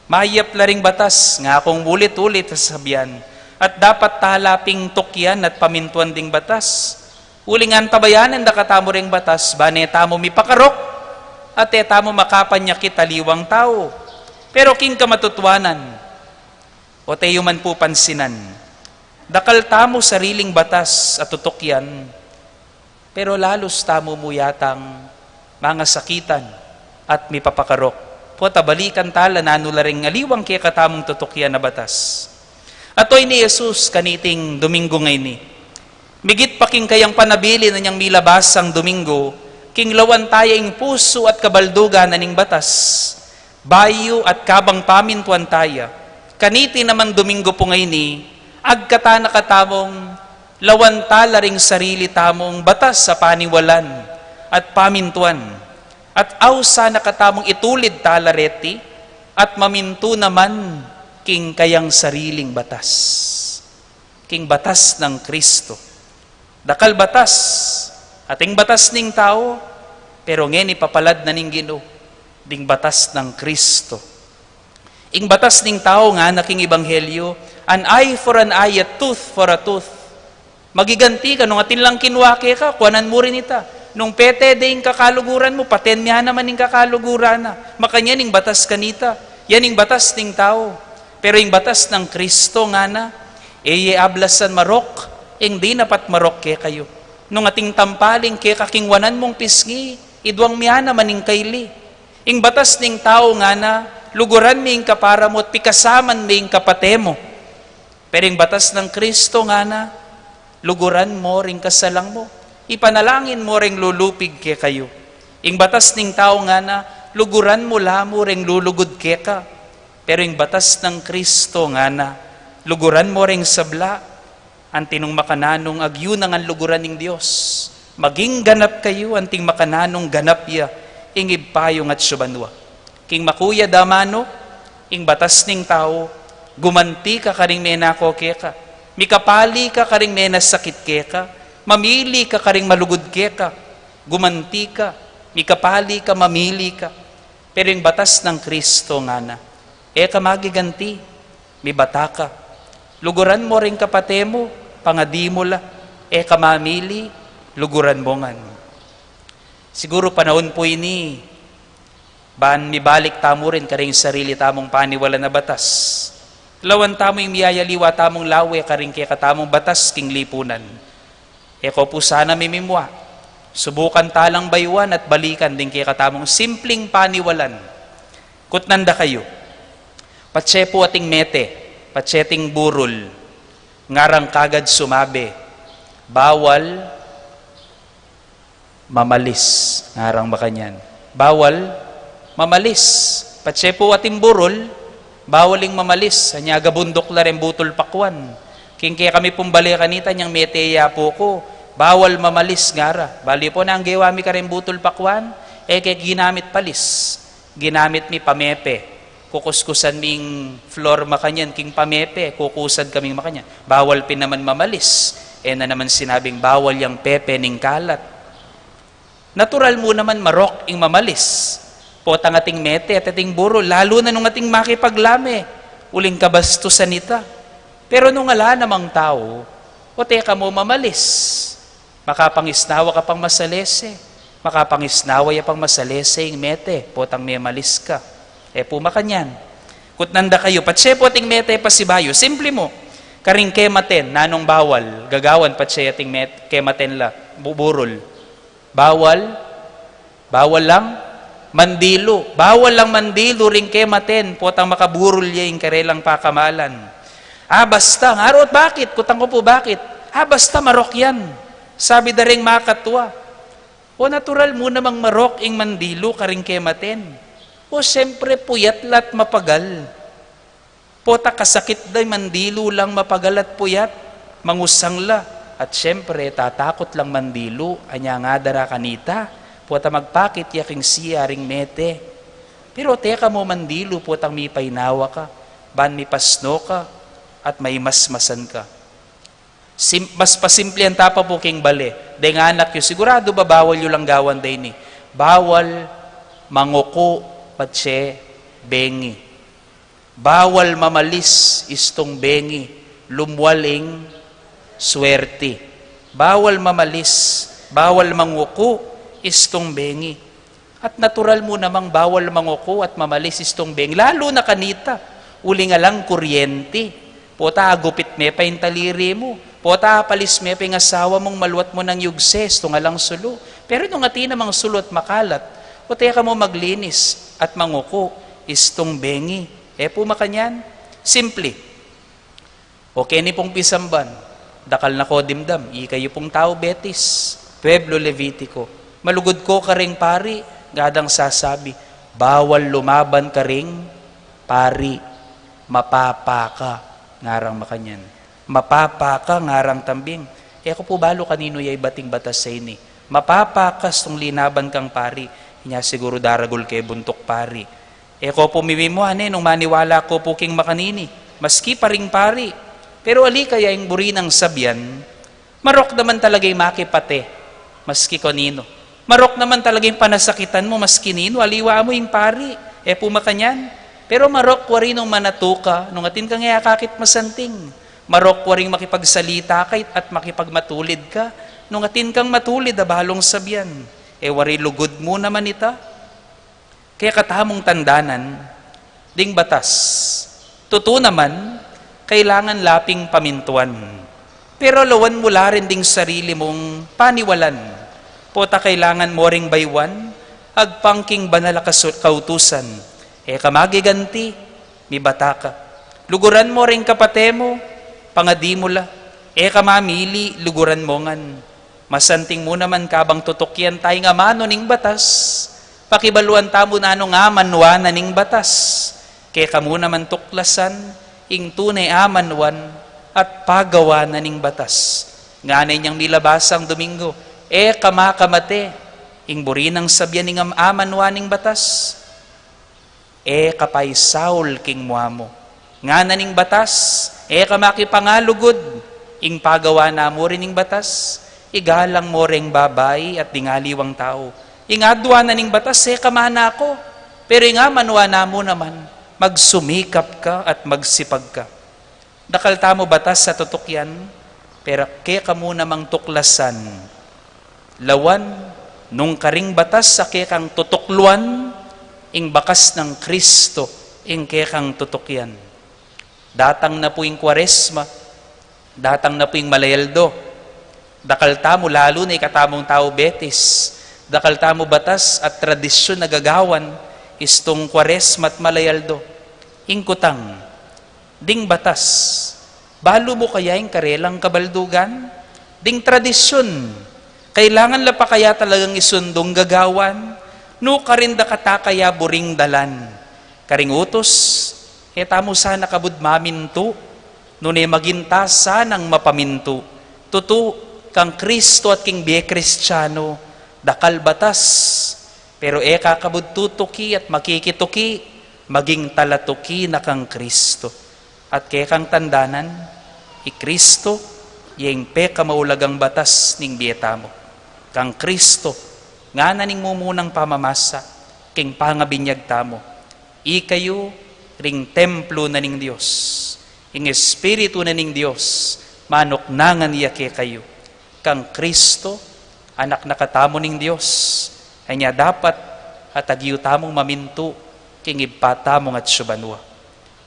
Mayap la ring batas, ngakung ulit-ulit a sasabian, at dapat tala ping tukyan at pamintuan ding batas. Uling antabayanan da katamu ring batas, ba ne tamu mipakarok, at e tamu makapanyakit aliwang tau. Pero king kamatutuanan, o te yu man pu pansinan, dakal tamu sariling batas a tutukyan, pero lalus tamu mu yatang mangasakitan at mipapakarok. Pota balikan tala nanu la ring aliwang kekatamung tutukyan a batas. Ato ini Jesus kaniting Domingo ngeni. Migit pa king kayang panabilin inyang milabasang Domingo, king lawan taya ing pusu at kabaldugan na ning batas, bayu at kabang pamintuan taya. Kaniti namang Domingo pu ngeni, agkatan na katamung lawan tala ring sarili tamung batas a paniwalan at pamintuan, at ausan na katamung itulid tala reti, at mamintu naman king kayang sariling batas, king batas nang Kristo. Dakal batas, ating batas ning tau, pero ngeni papalad na ning Ginu, ding batas nang Kristo. Ing batas ning tau ngana king ebanghelyo, "An eye for an eye, a tooth for a tooth." Magiganti ka nung atin lang kinua keka, kuanan mu rin ita. Nung pete de ing kakaluguran mu, paten mi ya naman ing kakaluguran na. Makanyan ing batas kanita. Yan ing batas ning tau. Pero ing batas nang Kristo ngana, "E ye ablasan marok ing dinapat marok kekayu. Nung ating tampal ing keka king wanan mung pisngi, iduang mi ya naman ing kaili." Ing batas ning tau ngana, luguran me ing kapara mu at pikasaman me ing kapate mu. Pero ing batas nang Kristo ngana, luguran mu ring kasalang mu, ipanalangin mu ring lulupig kekayu. Ing batas ning tau ngana, luguran mu la mu ring lulugud keka. Pero ing batas nang Kristo ngana, luguran mu ring sabla. Anti nung makananung agyu na ngan luguran ning Dios, maging ganap kayu anting makananung ganap ya ing Ibpa yu atsu banua. King makuya damanu, ing batas ning tau, gumanti ka karing menako keka, mikapali ka karing menasakit keka, mamili ka karing malugud keka, gumanti ka, mikapali ka, mamili ka. Pero ing batas nang Kristo ngana, e ka magiganti, mibata ka. Luguran mu ring kapate mu, pangadi mu la, e ka mamili, luguran mu ngan. Siguru panaun pu ini, ban mibalik tamu rin karing sarili tamung paniwalan a batas. Lawan tamu ing miyayaliwa tamung lawe karing kekatamung batas king lipunan. E ko pu sana mimimua. Subukan ta lang bayuan at balikan ding kekatamung simpling paniwalan. Kutnan da kayu. Patse pu ating mete, patse ating burul, ngarang kagad sumabi, bawal mamalis, ngarang makanyan. Bawal mamalis. Patse pu ating burul, bawal ing mamalis. Anya gabunduk la ring butul pakuan. King kekami pung bale kanita, nyang mete ya pu ku, bawal mamalis, ngara. Bali pu nang gewa mi karing butul pakuan, e ke ginamit palis. Ginamit mi pamepe. Kukuskusan mi ing floor makanyan king pamepe, kukusad kaming makanyan. Bawal pin naman mamalis. E na naman sinabing bawal yang pepe ning kalat. Natural mu naman marok ing mamalis. Potang ating mete at ating burul, lalu na nung ating makipaglame, uling kabastusan ita. Pero nung ala namang tau, o teka mu mamalis. Makapangisnawa ka pang masalese. Makapangisnawa ya pang masalese ing mete, potang memalis ka. E pu makanyan. Kutnan da kayu, patse pu ating mete pasibayu, simple mu. Karing kematen, nanung bawal, gagawan patse ating met-, kematen la, bu-, burul. Bawal, bawal lang mandilu. Bawal lang mandilu ring kematen, potang makaburul ya ing karelang pakamalan. Ah, basta, ngarut bakit? Kutang ku pu bakit? Ah, basta marok yan. Sabi da ring makatwa. O natural mu namang marok ing mandilu karing kematen. O siyempre puyat la't mapagal. Pota kasakit da ing mandilu lang mapagal at puyat, mangusang la, at siyempre tatakut lang mandilu, anya nga dara kanita, pota magpakit ya king sia ring mete. Pero teka mu mandilu, potang mipainawa ka, ban mipasno ka, at maimasmasan ka. Sim-, mas pasimplian ta pa pu king bale, deng anak yu, siguradu ba bawal yu lang gawan deni? Bawal manguku patse bengi. Bawal mamalis istung bengi, lumwal ing swerte. Bawal mamalis, bawal manguku istung bengi. At natural mu namang bawal manguku at mamalis istung bengi, lalu na kanita, uling alang kuryente. Pota agupit me pa ing taliri mu, pota apalis me pa ing asawa mung maluat mu nang yugse istung alang sulu. Pero nung atin namang sulu at makalat, o teka mu maglinis at manguku istung bengi. E pu makanyan? Simple. O keni pung pisamban, dakal na ko dimdam, ikayu pung tau Betis, pueblo Levitico, malugud ko karing pari, ngadang sasabi, bawal lumaban karing pari, mapapa ka, ngarang makanyan. Mapapa ka, ngarang tambing. E ku pu balu kaninu ya ibat ing batas a ini. Mapapa ka istung linaban kang pari, inya siguru daragul ke buntuk pari. E ko pu mimimua ne nung maniwala ko pu king makanini, maski pa ring pari. Pero ali kaya ing buri nang sabian, marok naman talaga ing makipate, maski kaninu. Marok naman talaga ing panasakitan mu, maski ninu, aliwa mu ing pari, e pu makanyan. Pero marok wari nung manatu ka, nung atin kang e akakit masanting. Marok waring makipagsalita ka at makipagmatulid ka, nung atin kang matulid a balung sabian. E wari lugud mu naman ita. Kekatamung tandanan, ding batas. Tutu naman, kailangan laping pamintuan. Pero lawan mu la rin ding sarili mung paniwalan. Pota kailangan mu ring bayuan, agpang king banal a kasu-, kautusan, e ka magiganti, mibata ka. Luguran mu ring kapate mu, pangadi mu la, e ka mamili, luguran mu ngan. Masanting mu naman kabang tutukyan taya ing amanu ning batas, pakibaluan tamu nanung amanwa na ning batas. Keka mu naman tuklasan ing tune amanwan at pagawa na ning batas. Ngana inyang milabasang Domingo, e ka makamate, ing buri nang sabian ning am-, amanwa ning batas, e ka paisaul king mua mu. Ngana ning batas, e ka makipangalugud, ing pagawa na mu rin ning batas, igalang mu ring babai at ding aliwang tau. Ing adwa na ning batas, e ka manako, pero ing amanwa na mu naman, magsumikap ka at magsipag ka. Dakal tamu batas a tutukyan, pero keka mu namang tuklasan. Lawan, nung karing batas a kekang tutukluan, ing bakas nang Kristo, ing kekang tutukyan. Datang na pu ing Kuaresma, datang na pu ing Malayaldo. Dakal tamu, lalu na ikatamung tau Betis, dakal tamu batas at tradisyun a gagawan, istung Kuaresma at Malayaldo. Ing kutang, ding batas, balu mu kaya ing karelang kabaldugan? Ding tradisyun, kailangan la pa kaya talagang isundung gagawan? Nukarin da kata kaya buring dalan? Karing utus, e tamu sana kabud mamintu, nune maging ta sanang mapamintu. Tutu, kang Kristo at king bie Kristiyanu, dakal batas, pero e ka kabud tutuki at makikituki, maging talatuki na kang Kristo. At kekang tandanan, i Kristo, ya ing pekamaulagang batas ning bie tamu. Kang Kristo, ngana ning mumunang pamamasa, king pangabinyag tamu. Ikayu ring templu na ning Dios. Ing Espiritu na ning Dios, manuknangan ya kekayu. Kang Kristo, anak na katamu ning Dios, anya dapat atagiu tamung mamintu king Ibpa tamung atsu banua.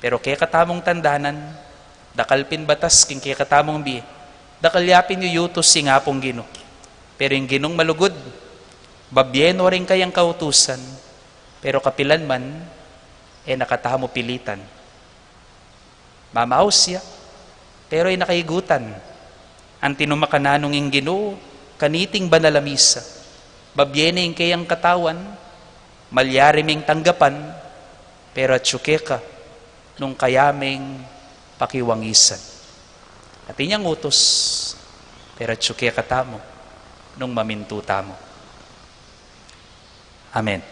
Pero kekatamung tandanan, dakal pin batas king kekatamung bie, dakal ya pin yuyutus ing Apung Ginu. Pero ing Ginung malugud, babie no ring kayang kautusan, pero kapilan man, e na katamu pilitan. Mamaus ya, pero e na kaigutan. Antimo makananu ing Ginu kaniting banal a misa, babie ne ing keyang katawan, malyari meng tanggapan, pero atsu keka nung kaya meng pakiwangisan. Atin yang utus, pero atsu kekatamu nung mamintu tamu. Amen.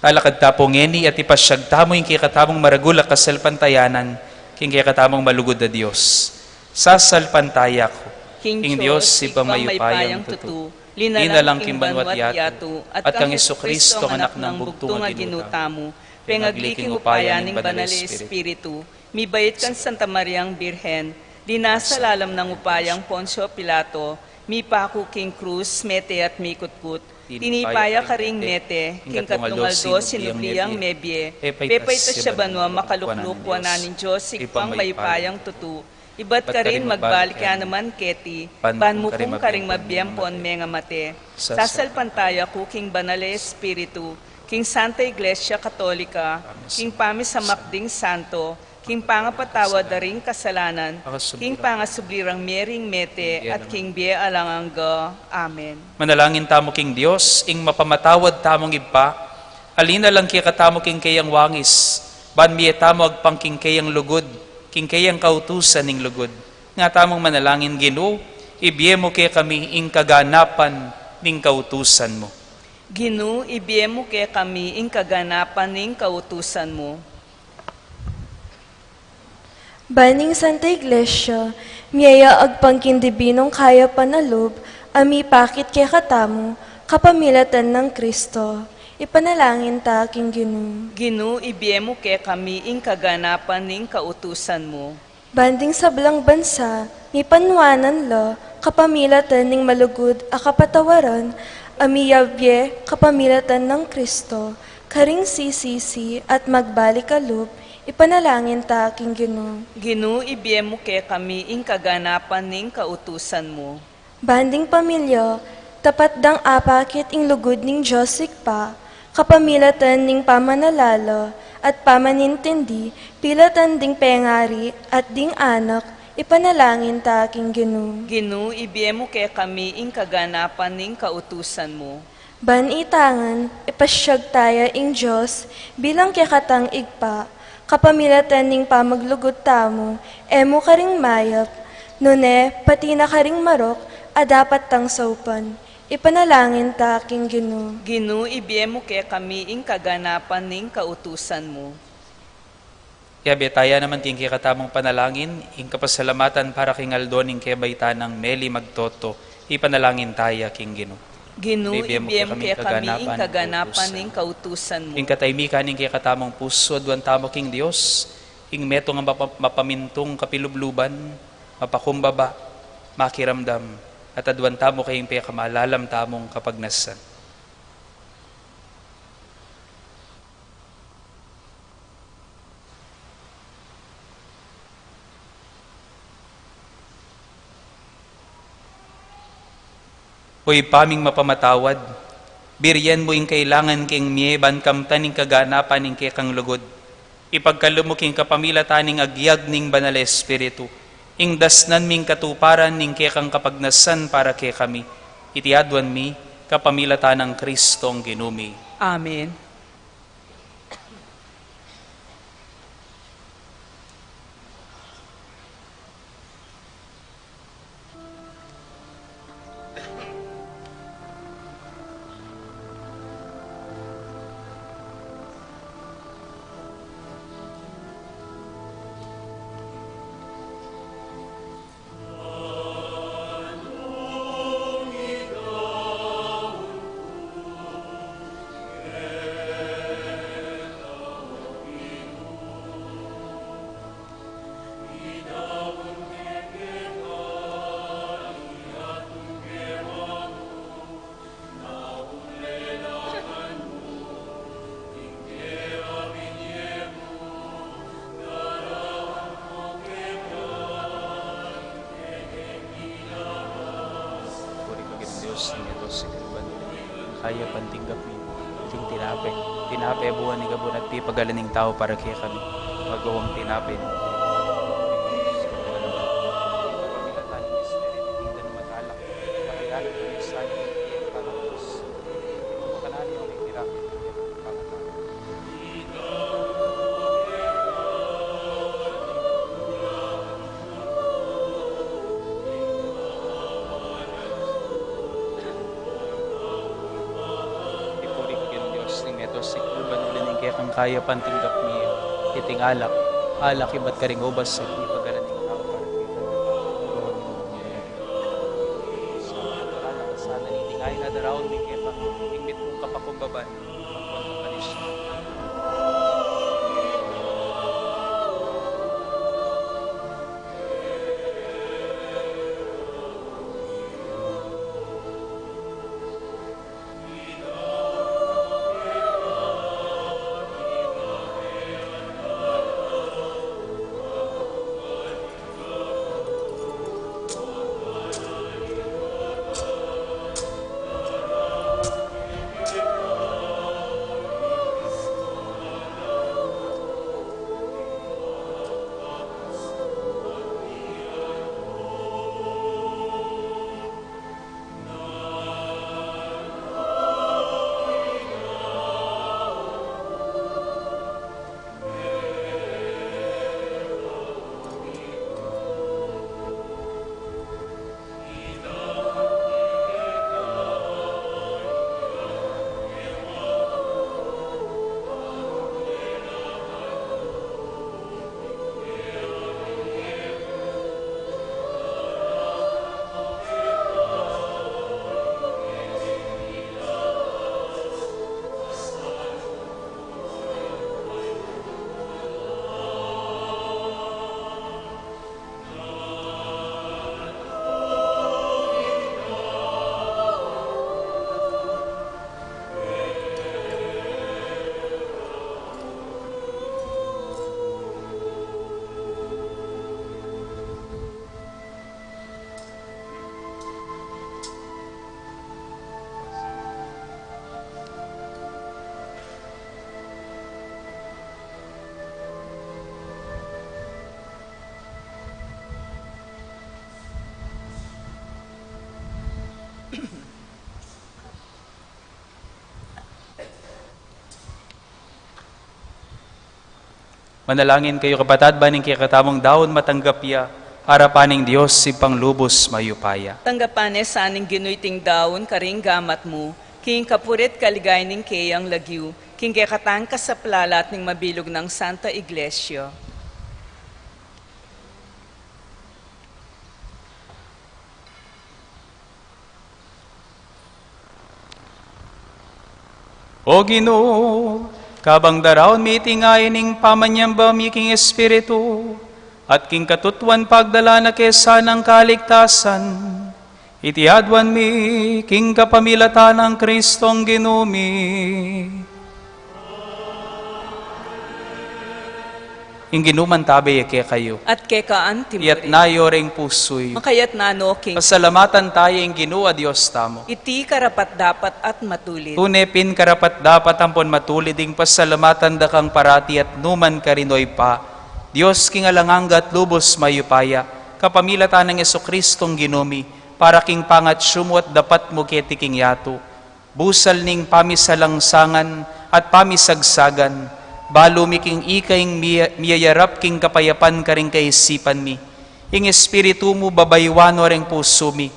Talakad ta pu ngeni at ipasyag tamu ing kekatamung maragul a kasalpantayanan king kekatamung malugud a Dios. Sasalpantaya ku king Dios, Ibpang mayupayang tutu, linalang king banua't yatu, at kang Jesucristo, anak nang bugtung a Ginu tamu, pengagli king upaya ning Banal a Espiritu, mibait kang Santa Mariang Birhen, linasa lalam nang upayang Poncio Pilato, mipaku king krus, mete at mikutkut, tinipa ya karing mete, king katlung aldo sinubli yang mebie, pepaitas ya banua, makalukluk wanan ning Dios Ibpang mayupayang tutu, ibat karin magbalik ya naman keti, ban mukum karing mabie ampon mengamate. Sasalpantaya ku king Banal a Espiritu, king Santa Iglesia Katolika, king pamisamak ding santo, king pangapatawad da ring kasalanan, king pangasubli rang mie ring mete, at king bie alang angga. Amen. Manalangin tamu king Dios, ing mapamatawad tamung Ibpa, alina lang kekatamu king keyang wangis, ban mie tamu agpang king keyang lugud, king keyang kautusan ning lugud. Nga tamung manalangin, Ginu, ibie mu kekami ing kaganapan ning kautusan mu. Ginu, ibie mu kekami ing kaganapan ning kautusan mu. Ban ing Santa Iglesia, mie ya agpang king dibinung kayapan a lub, a mipakit kekatamu, kapamilatan nang Kristo. Ipanalangin ta king Ginu. Ginu, ibie mu kekami ing kaganapan ning kautusan mu. Ban ding sablang bansa, mipanwanan la, kapamilatan ning malugud a kapatawaran, a miyabie kapamilatan nang Kristo, karing sisisi at magbalik a lub, Ipanalangin ta king Ginu. Ginu, ibie mu kekami ing kaganapan ning kautusan mu. Ban ding pamilya, tapat dang apakit ing lugud ning Dios Ibpa, kapamilatan ning pamanalala at pamanintindi, pilatan ding pengari at ding anak, ipanalangin ta king Ginu. Ginu, ibie mu kekami ing kaganapan ning kautusan mu. Ban ita ngan, ipasiag taya ing Dios bilang kekatang Ibpa, kapamilatan ning pamaglugud tamu, e mu karing mayap, nune pati na karing marok a dapat tang saupan. Ipanalangin ta king Ginu. Ginu, ibie mu kekami ing kaganapan ning kautusan mu. Yabe taya naman king kekatamung panalangin, ing kapasalamatan para king aldo ning kebaitan nang meli magtoto, ipanalangin taya king Ginu. Ginu, ibie mu kekami ing kaganapan ning kautusan mu. Ing katahimikan ning kekatamung pusu, aduan tamu king Dios, ing metung a mapa-, mapamintung kapilubluban, mapakumbaba, makiramdam, at aduan tamu kayang pekamalalam tamung kapagnasan. O Ibpa ming mapamatawad, birian mu ing kailangan king mie ban kamtan ing kaganapan ning kekang lugud. Ipagkalub mu king kapamilatan ning agyag ning Banal a Espiritu, ing dasnan ming katuparan ning kekang kapagnasan para kekami. Iti aduan mi, kapamilatan nang Kristong Ginu mi. Amen. Puri ka king Dios, ning meto sikul ban uli ning kayapan tinggap mi. Iting tinape, tinape buan ning kabud at pipagalan ning tau para kekami. Magawang tinape ning Ipuri ka king Dios, ning meto sikul ban uli ning kekang kayapan tinggap mi. Iting alak, alak ibat karing ubas at pipagalan ning tau para kekami. Sana iting ain a daraun mi keka, ing mitmung kapakumbaban. Manalangin kayu, kapatad, ban ing kekatamung daun matanggap ya arapan ning Dios, Ibpang lubus mayupaya. Tanggapan ne sa ning Ginu iting daun karing gamat mu, king kapurian at kaligayan ning keyang lagyu, king kekatang kasaplalan at ning mabilug nang Santa Iglesia. O Ginu, kabang daraun mi iti ngeni ning pamanyamba mi king Espiritu, at king katutuan pagdala na ke sanang kaligtasan, iti aduan mi king kapamilatan nang Kristong Ginu mi. Ing Ginu mantabe ya kekayu. At keka antimurin. Iyatas yu reng pusu yu. Makayatas na no king. Pasalamatan taya ing Ginu a Dios tamu. Iti karapat-dapat at matulid. Tune pin karapat-dapat ampon matulid ing pasalamatan da kang parati at nu man karin, o Ibpa, Dios king alang angga at lubus mayupaya, kapamilatan nang Jesucristong Ginu mi, para king pangatsyu mu at dapat mu keti king yatu. Busal ning pamisalangsangan at pamisagsagan, balu mi king ika ing miya-, miyayarap king kapayapan karing kaisipan mi. Ing Espiritu mu babayuan no reng pusu mi.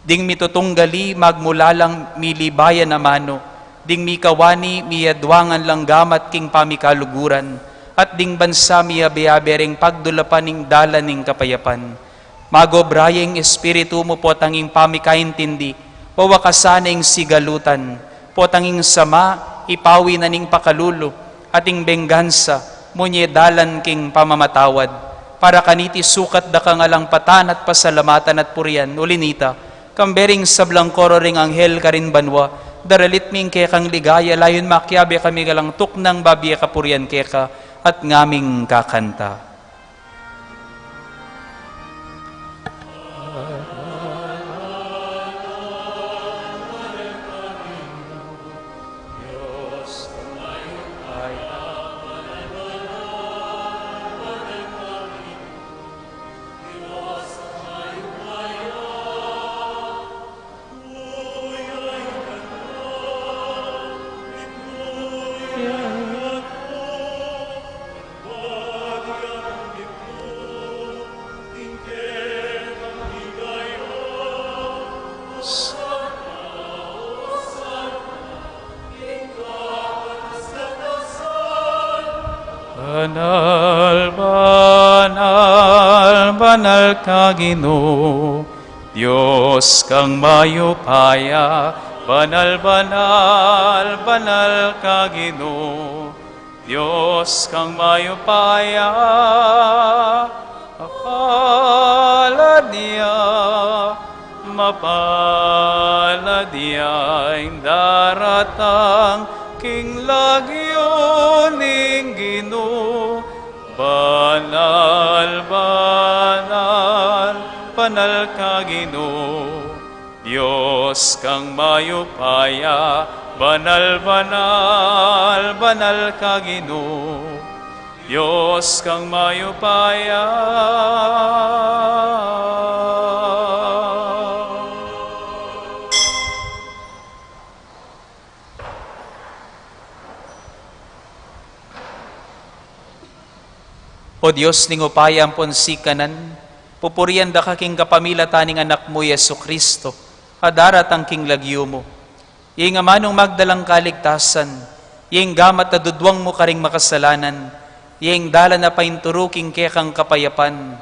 Ding mitutunggali magmulalang milibayan a manu, ding mikawani miyaduangan lang gamat king pamikaluguran, at ding bansa miyabe-abe reng pagdulapan ning dalan ning kapayapan. Magobra ya ing Espiritu mu potang ing pamikaintindi, wawakasan na ing sigalutan, potang ing sama, ipawi na ning pakalulu, at ing benggansa, munye dalan king pamamatawad, para kaniti sukat da kang alang patan at pasalamatan at purian, uli nita, kambe ring sablang koro ring anghel karin banua, daralit mi ing kekang ligaya, layun makiabe kami galang tuknang babie kapurian keka, at ngaming kakanta. Banal, banal, banal ka Ginu, Dios kang mayupaya, banal, banal, banal ka Ginu, Dios kang mayupaya, mapalad ya, mapalad ya ing daratang king lagyu ning Ginu. Banal, banal, banal ka Ginu, Dios kang mayupaya, banal, banal, banal ka Ginu, Dios kang mayupaya. O Dios ning upaya ampon sikanan, pupurian da ka king kapamilatan ning Anak mu, Jesucristo, a daratang king lagyu mu. Ing amanung magdalang kaligtasan, ing gamat a duduang mu karing makasalanan, ing dalan a painturu king kekang kapayapan.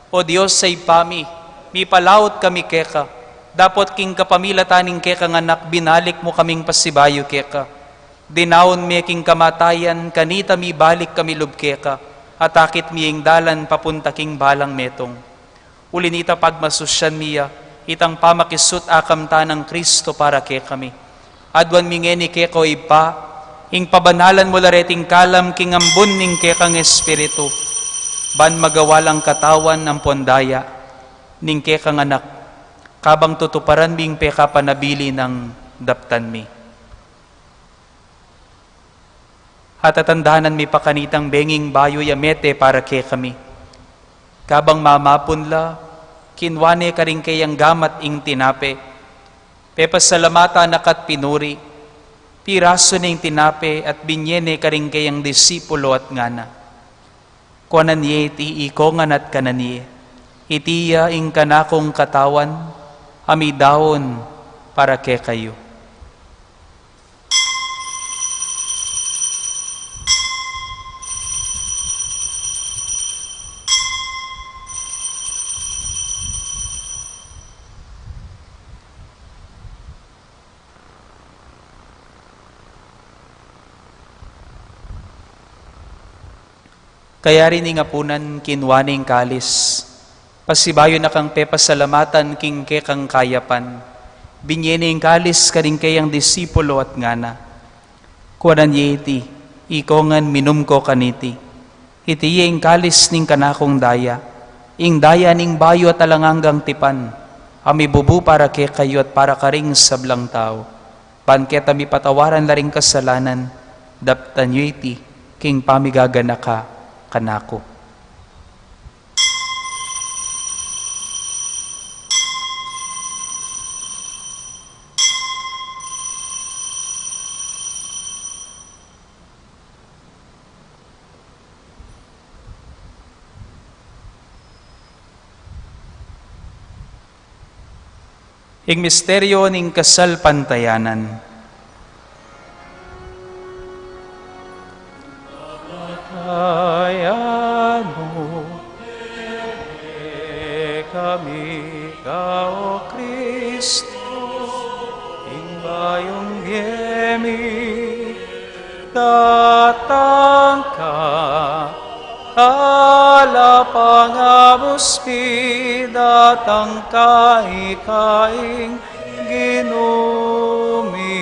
O Dios a Ibpa mi, mipalaut kami keka, dapot king kapamilatan ning kekang Anak binalik mu kaming pasibayu keka. Dinaun me king kamatayan, kanita mibalik kami lub keka, at akit mi ing dalan papunta king balang metung. Uli nita pagmasusyan mi ya, itang pamakisut a kamtan nang Kristo para kekami. Aduan mi ngeni keka, o Ibpa, ing pabanalan mu la reting kalam king ambun ning kekang Espiritu, ban magawa lang katawan ampon daya ning kekang Anak, kabang tutuparan mi ing pekapanabilin daptan mi. Atatandanan mi pa kanitang benging bayu ya mete para kekami. Kabang mamapun la, kinua ne karing keyang gamat ing tinape, pepasalamatan na ka at pinuri, pirasu ne ing tinape at binye ne karing keyang disipulo at ngana: Kuanan ye iti ikongan at kanan ye, iti ya ing kanakung katawan, a midaun para kekayu. Kayari ning apunan, kinua ne ing kalis, pasibayu na kang pepasalamatan king kekang kayapan, binie ne ing kalis karing keyang disipulo at ngana: Kuanan ye iti, ikongan, minum ko kaniti. Iti ya ing kalis ning kanakung daya, ing daya ning bayu at alang anggang tipan, a mibubu para kekayu at para karing sablang tau. Ban keta mipatawaran la ring kasalanan, daptan yu iti king pamigaganaka kanaku. Ing misteryo ning kasalpantayanan. Kamatayan mu, kami ka, O Kristu, ing bayung bie mi, datang ka, ala pang abus mi, datang ka, ika ing Ginu mi.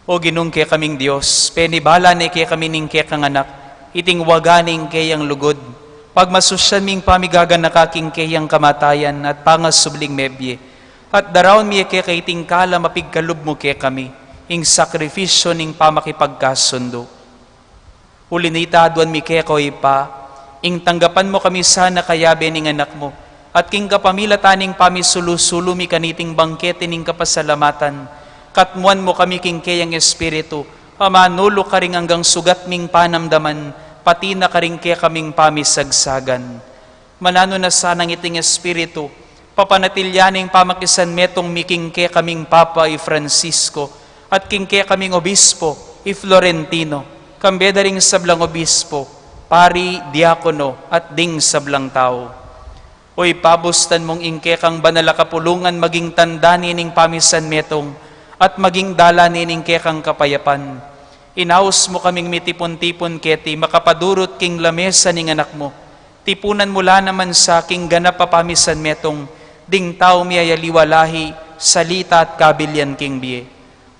O Ginung kekaming Dios, penibala ne kekami ning kekang Anak, iting waga ning keyang lugud, pagmasusyan ming pamigaganaka king keyang kamatayan at pangasubling mebie, at daraun mi keka iting kalam a pigkalub mu kekami, ing sakrifisyo ning pamakipagkasundu. Uli na nita, aduan mi keka, O Ibpa, ing tanggapan mu kami sana kayabe ning Anak mu, at king kapamilatan ning pamisulu-sulu mi kaniting bangkete ning kapasalamatan, katmuan mu kami king keyang Espiritu, a manulu karing anggang sugat ming panamdaman, pati na karing kekaming pamisagsagan. Mananu na sanang iting Espiritu, papanatilian ing pamakisanmetung mi king kekaming Papa i Francisco, at king kekaming Obispo i Florentino, kambe da ring sablang obispo, pari, diakono, at ding sablang tau. O Ibpa, bustan mung ing kekang banal a kapulungan maging tanda ne ning pamisanmetung, at maging dalan ne ning kekang kapayapan. Inaus mu kaming mitipun-tipun keti makapadurut king lamesa ning Anak mu. Tipunan mu la naman sa king ganap a pamisanmetung ding tau miyayaliwa lahi, salita at kabilian king bie.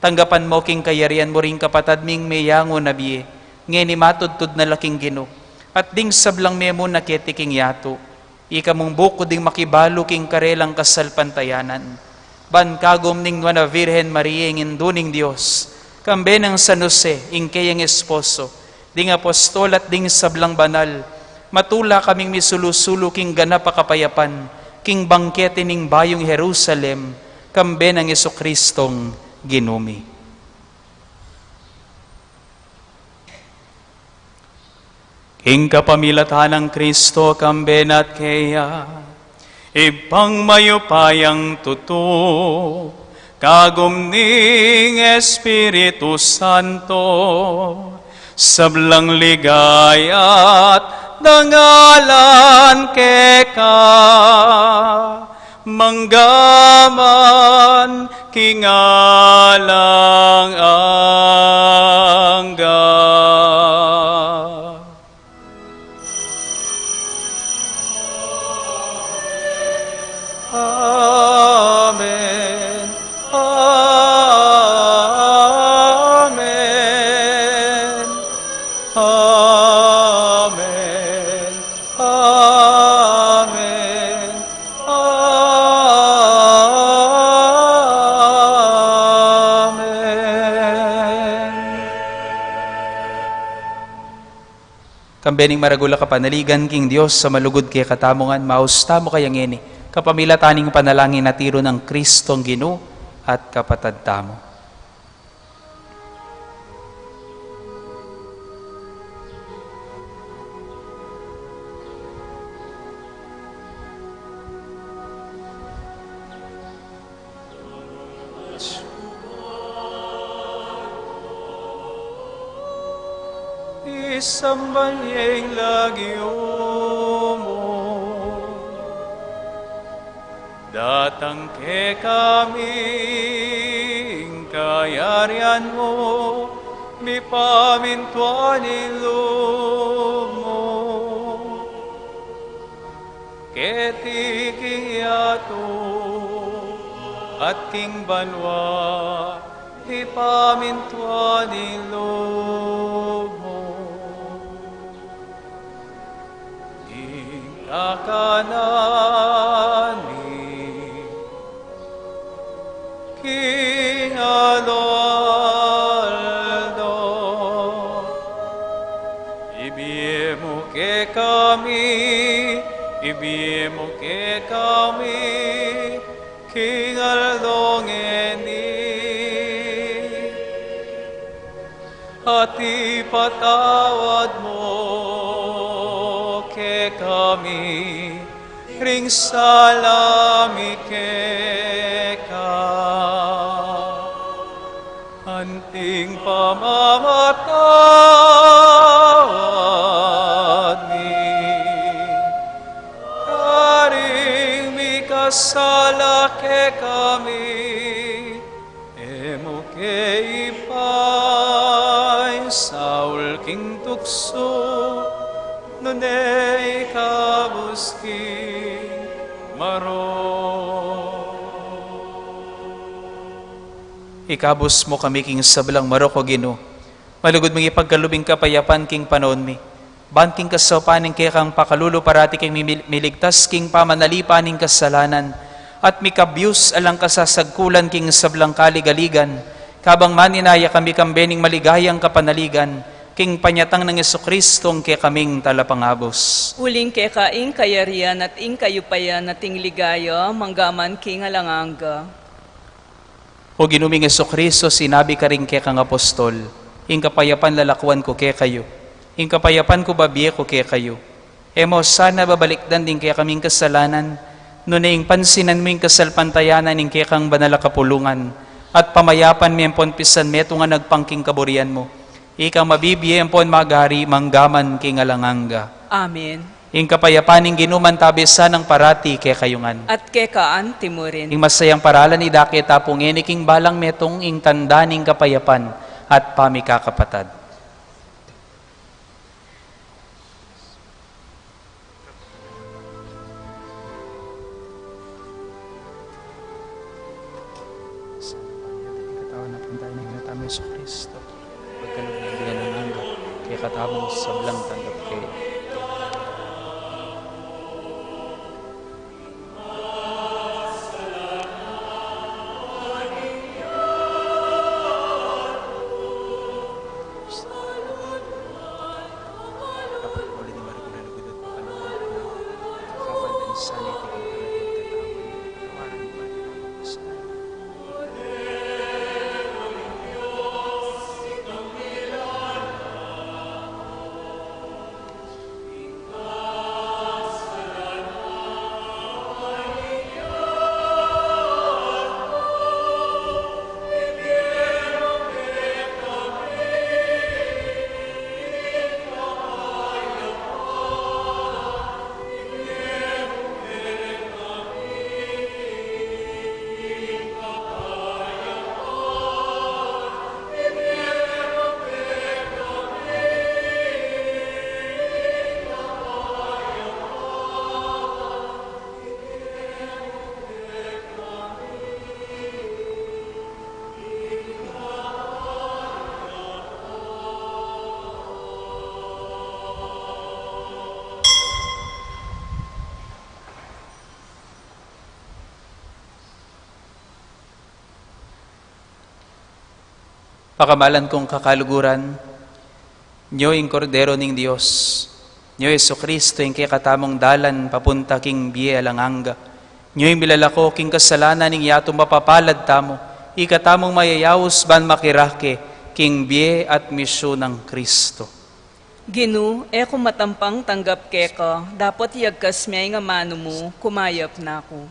Tanggapan mu king kayarian mu ring kapatad ming meyangu na bie, ngeni matudtud na la king Ginu, at ding sablang memuna keti king yatu. Ika mung bukud ding makibalu king karelang kasalpantayanan. Ban kagum ning Nuan a Virgen Maria, ing Indu ning Dios, kambe nang San Jose, ing keyang esposo, ding apostol at ding sablang banal, matula kaming misulu-sulu king ganap a kapayapan, king bangkete ning bayung Jerusalem, kambe nang Jesucristong Ginu mi. King kapamilatan nang Kristo, kambe na at keya, Ibpang mayupayang tutu, kagum ning Espiritu Santo, sablang ligaya't dangalan keka, mangga man king alang angga. Amen. Amen. Amen. Amen. Amen. Kambe ning maragul a kapanaligan king Dios a malugud kekatamu ngan, maus tamu kaya ngeni, kapamilatan ning panalangin a tiru nang Kristong Ginu at Kapatad tamu. Samban ya ing lagyu mu. Datang kekami ing kayarian mu, mipamintuan ing lub mu keti king yatu at king banua, mipamintuan ing lub mu. Ing kakanan mi king aldo-aldo, ibie mu kekami, ibie mu kekami king aldo ngeni. At ipatawad mu kekami ring sala mi keka, anting pamamatawad mi karing mikasala kekami. E mu ke ipaisaul king tuksu, nune ikabus king marok. Ikabus mu kami king sablang marok, O Ginu. Malugud mung ipagkalub ing kapayapan king panaun mi. Ban king kasaupan ning kekang pakalulu parati kaming mimil-, miligtas king pamanalipan ning kasalanan, at mikabyus alang kasasagkulan king sablang kaligaligan, kabang maninaya kami kambe ning maligayang kapanaligan, king panyatang nang Jesucristo a kekaming Talapangabus. Uling keka ing kayarian at ing kayupayan at ing ligaya, mangga man king alang angga. O Ginu ming Jesucristo, sinabi karing kekang apostol, "Ing kapayapan lalakuan ku kekayu, ing kapayapan ku babie ku kekayu." E mu sana babalikdan ding kekaming kasalanan, nune ing pansinan mu ing kasalpantayanan ning kekang banal a kapulungan, at pamayapan me ampon pisan metung a nagpang king kaburian mu. Ika mabibie ampon magari mangga man king alang angga. Amen. Ing kapayapan ning Ginu mantabe sanang parati kekayu ngan. At keka anti mu rin. Ing masayang paralan idake tamu ngeni king balang metung, ing tanda ning kapayapan at pamikakapatad. Sana pamiyatid ing katawan at bantay ning Ginu tamung Jesucristo, pagkalub ning bie alang angga, kekatamung sablang tanggap kaya. Pakamalan kung kakaluguran, nyo ing Kordero ning Dios, nyo Jesucristo, ing kekatamung dalan papunta king bie alang angga, nyo ing milalako king kasalanan ning yatu, mapapalad tamu, ikatamung mayayaus ban makirake king bie at misyun nang Cristo. Ginu, e ku matampang tanggap keka, dapot iyagkas me ing amanu mu, kumayap na ku.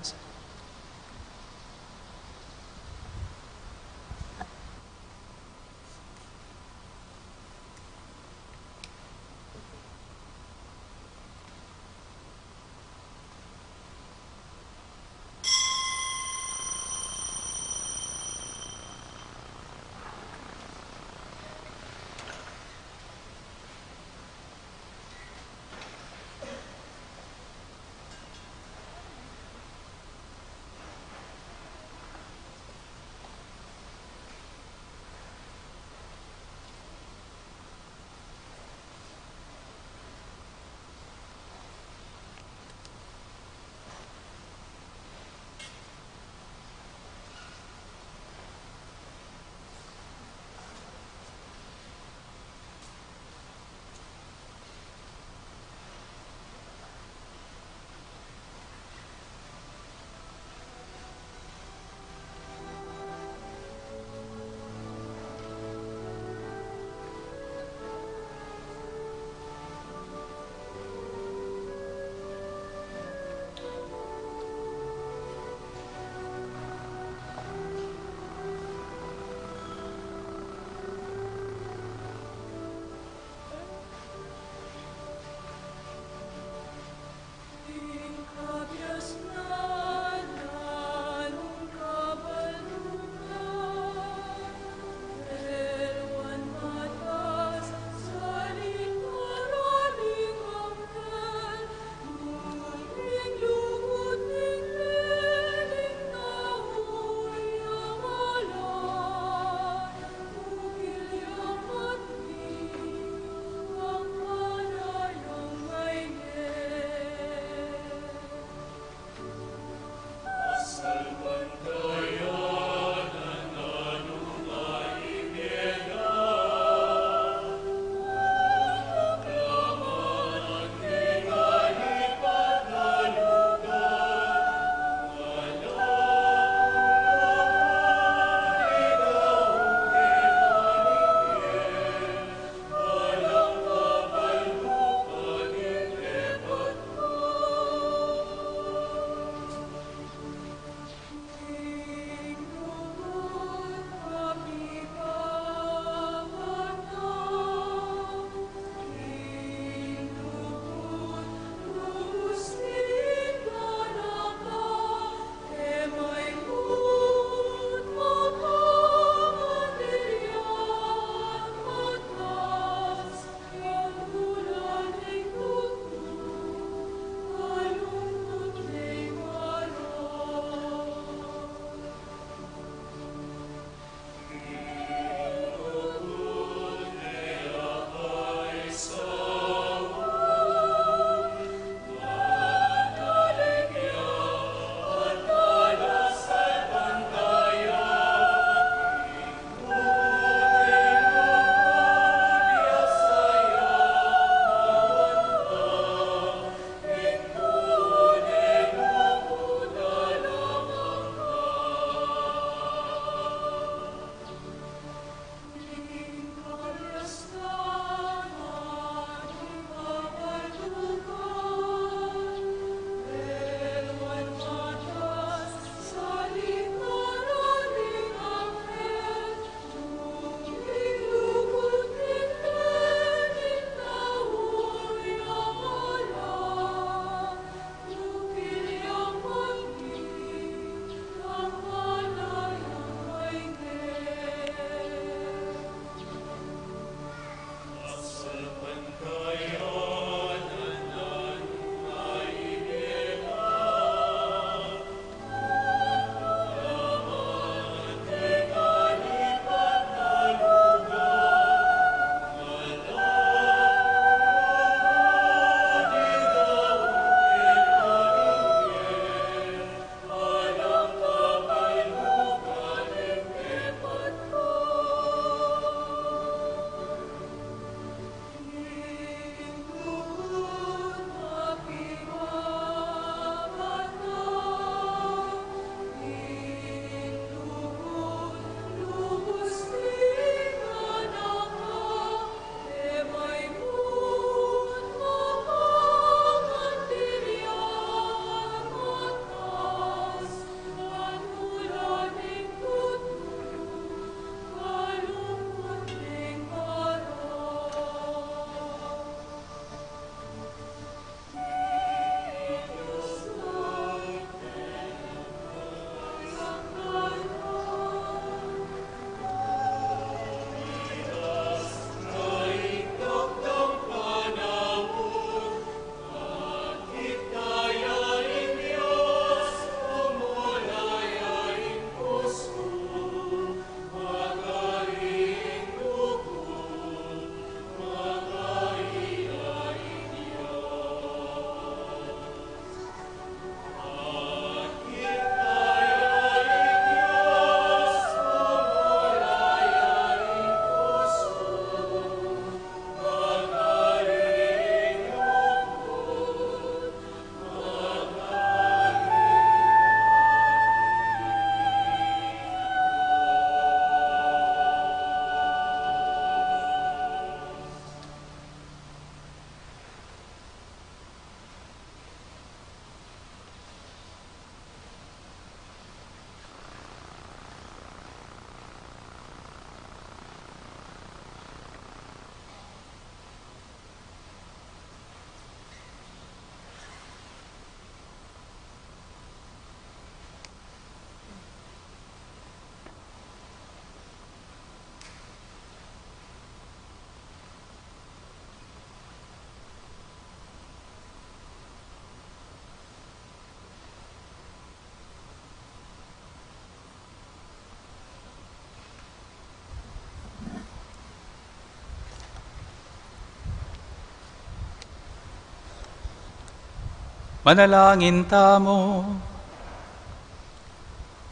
Manalangin tamu.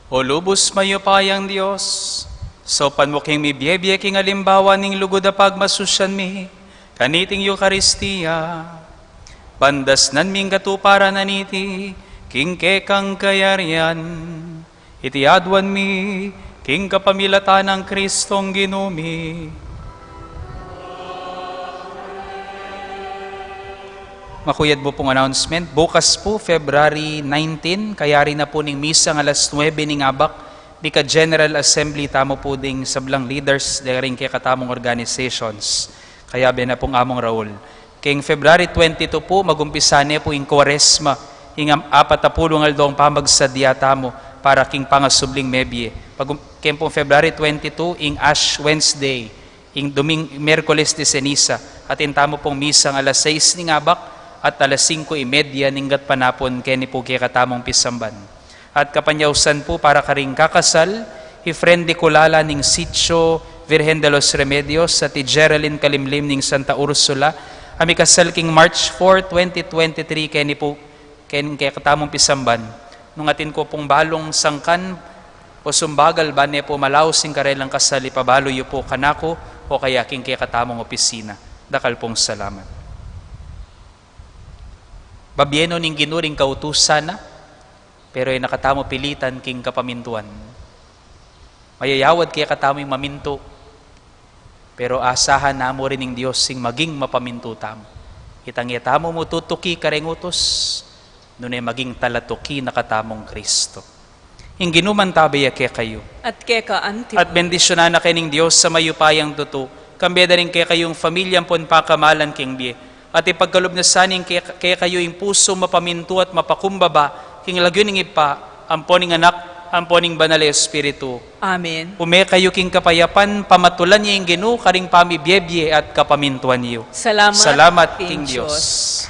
O lubus mayupayang Dios, saupan mu king mibiebie king alimbawa ning lugud a pagmasusyan mi kaniting Eukaristia, bandasnan ming katuparan na niti king kekang kayarian. Iti aduan mi king kapamilatan nang Kristong Ginu mi. Makuyad mu pung announcement. Bukas pu, February nineteen, kayari na pu ning misang alas nuebe ning abak, mika General Assembly tamu pu ding sablang leaders ding kekatamung organizations. Kayabe na pung Among Raul. King February twenty-two pu, magumpisa ne pu ing Kuaresma, ing am-, apat a pulung aldong pamagsadya tamu para king pangasubling mebie. Pagum-, king pung February twenty-two, ing Ash Wednesday, ing Doming-, Miyerkules de Ceniza, atin tamu pung misang alas sais ning abak at alas singko y media ning gatpanapun keni pu kekatamung pisamban. At kapanyausan pu para karing kakasal, hi Fren de Culala ning Sitio Virgen de los Remedios at hi Geraldine Kalimlim ning Santa Ursula, a mikasal king March four, twenty twenty-three, keni pu, ken kekatamung pisamban. Nung atin ko pung balung sangkan o sumbagal, bane pu malaus ing karelang kasal, ipabalu yu pu kanaku o kaya king kekatamung opisina. Dakal pung salamat. Babie no ning Ginu ring kautusan na, pero e na katamu pilitan king kapamintuan. Mayayawad kekatamu ing mamintu, pero asahan na mu rin ning Dios ing maging mapamintu tamu. Itang e tamu mu tutuki kareng utus, nune maging talatuki na katamung Kristo. Ing Ginu mantabe ya kekayu. At keka anti. At bendisyunan na kayu ning Dios a mayupayang tutu, kambe da ring kekayung familia ampon pakamalan king bie. At ipagkalub na sa ning ke-, kekayu ing pusung mapamintu at mapakumbaba, king lagyu ning Ibpa, ampo ning Anak, ampo ning Banal a Espiritu. Amen. Ume kayu king kapayapan, pamatulan ye ing Ginu karing pamibiebie at kapamintuan yu. Salamat king Dios.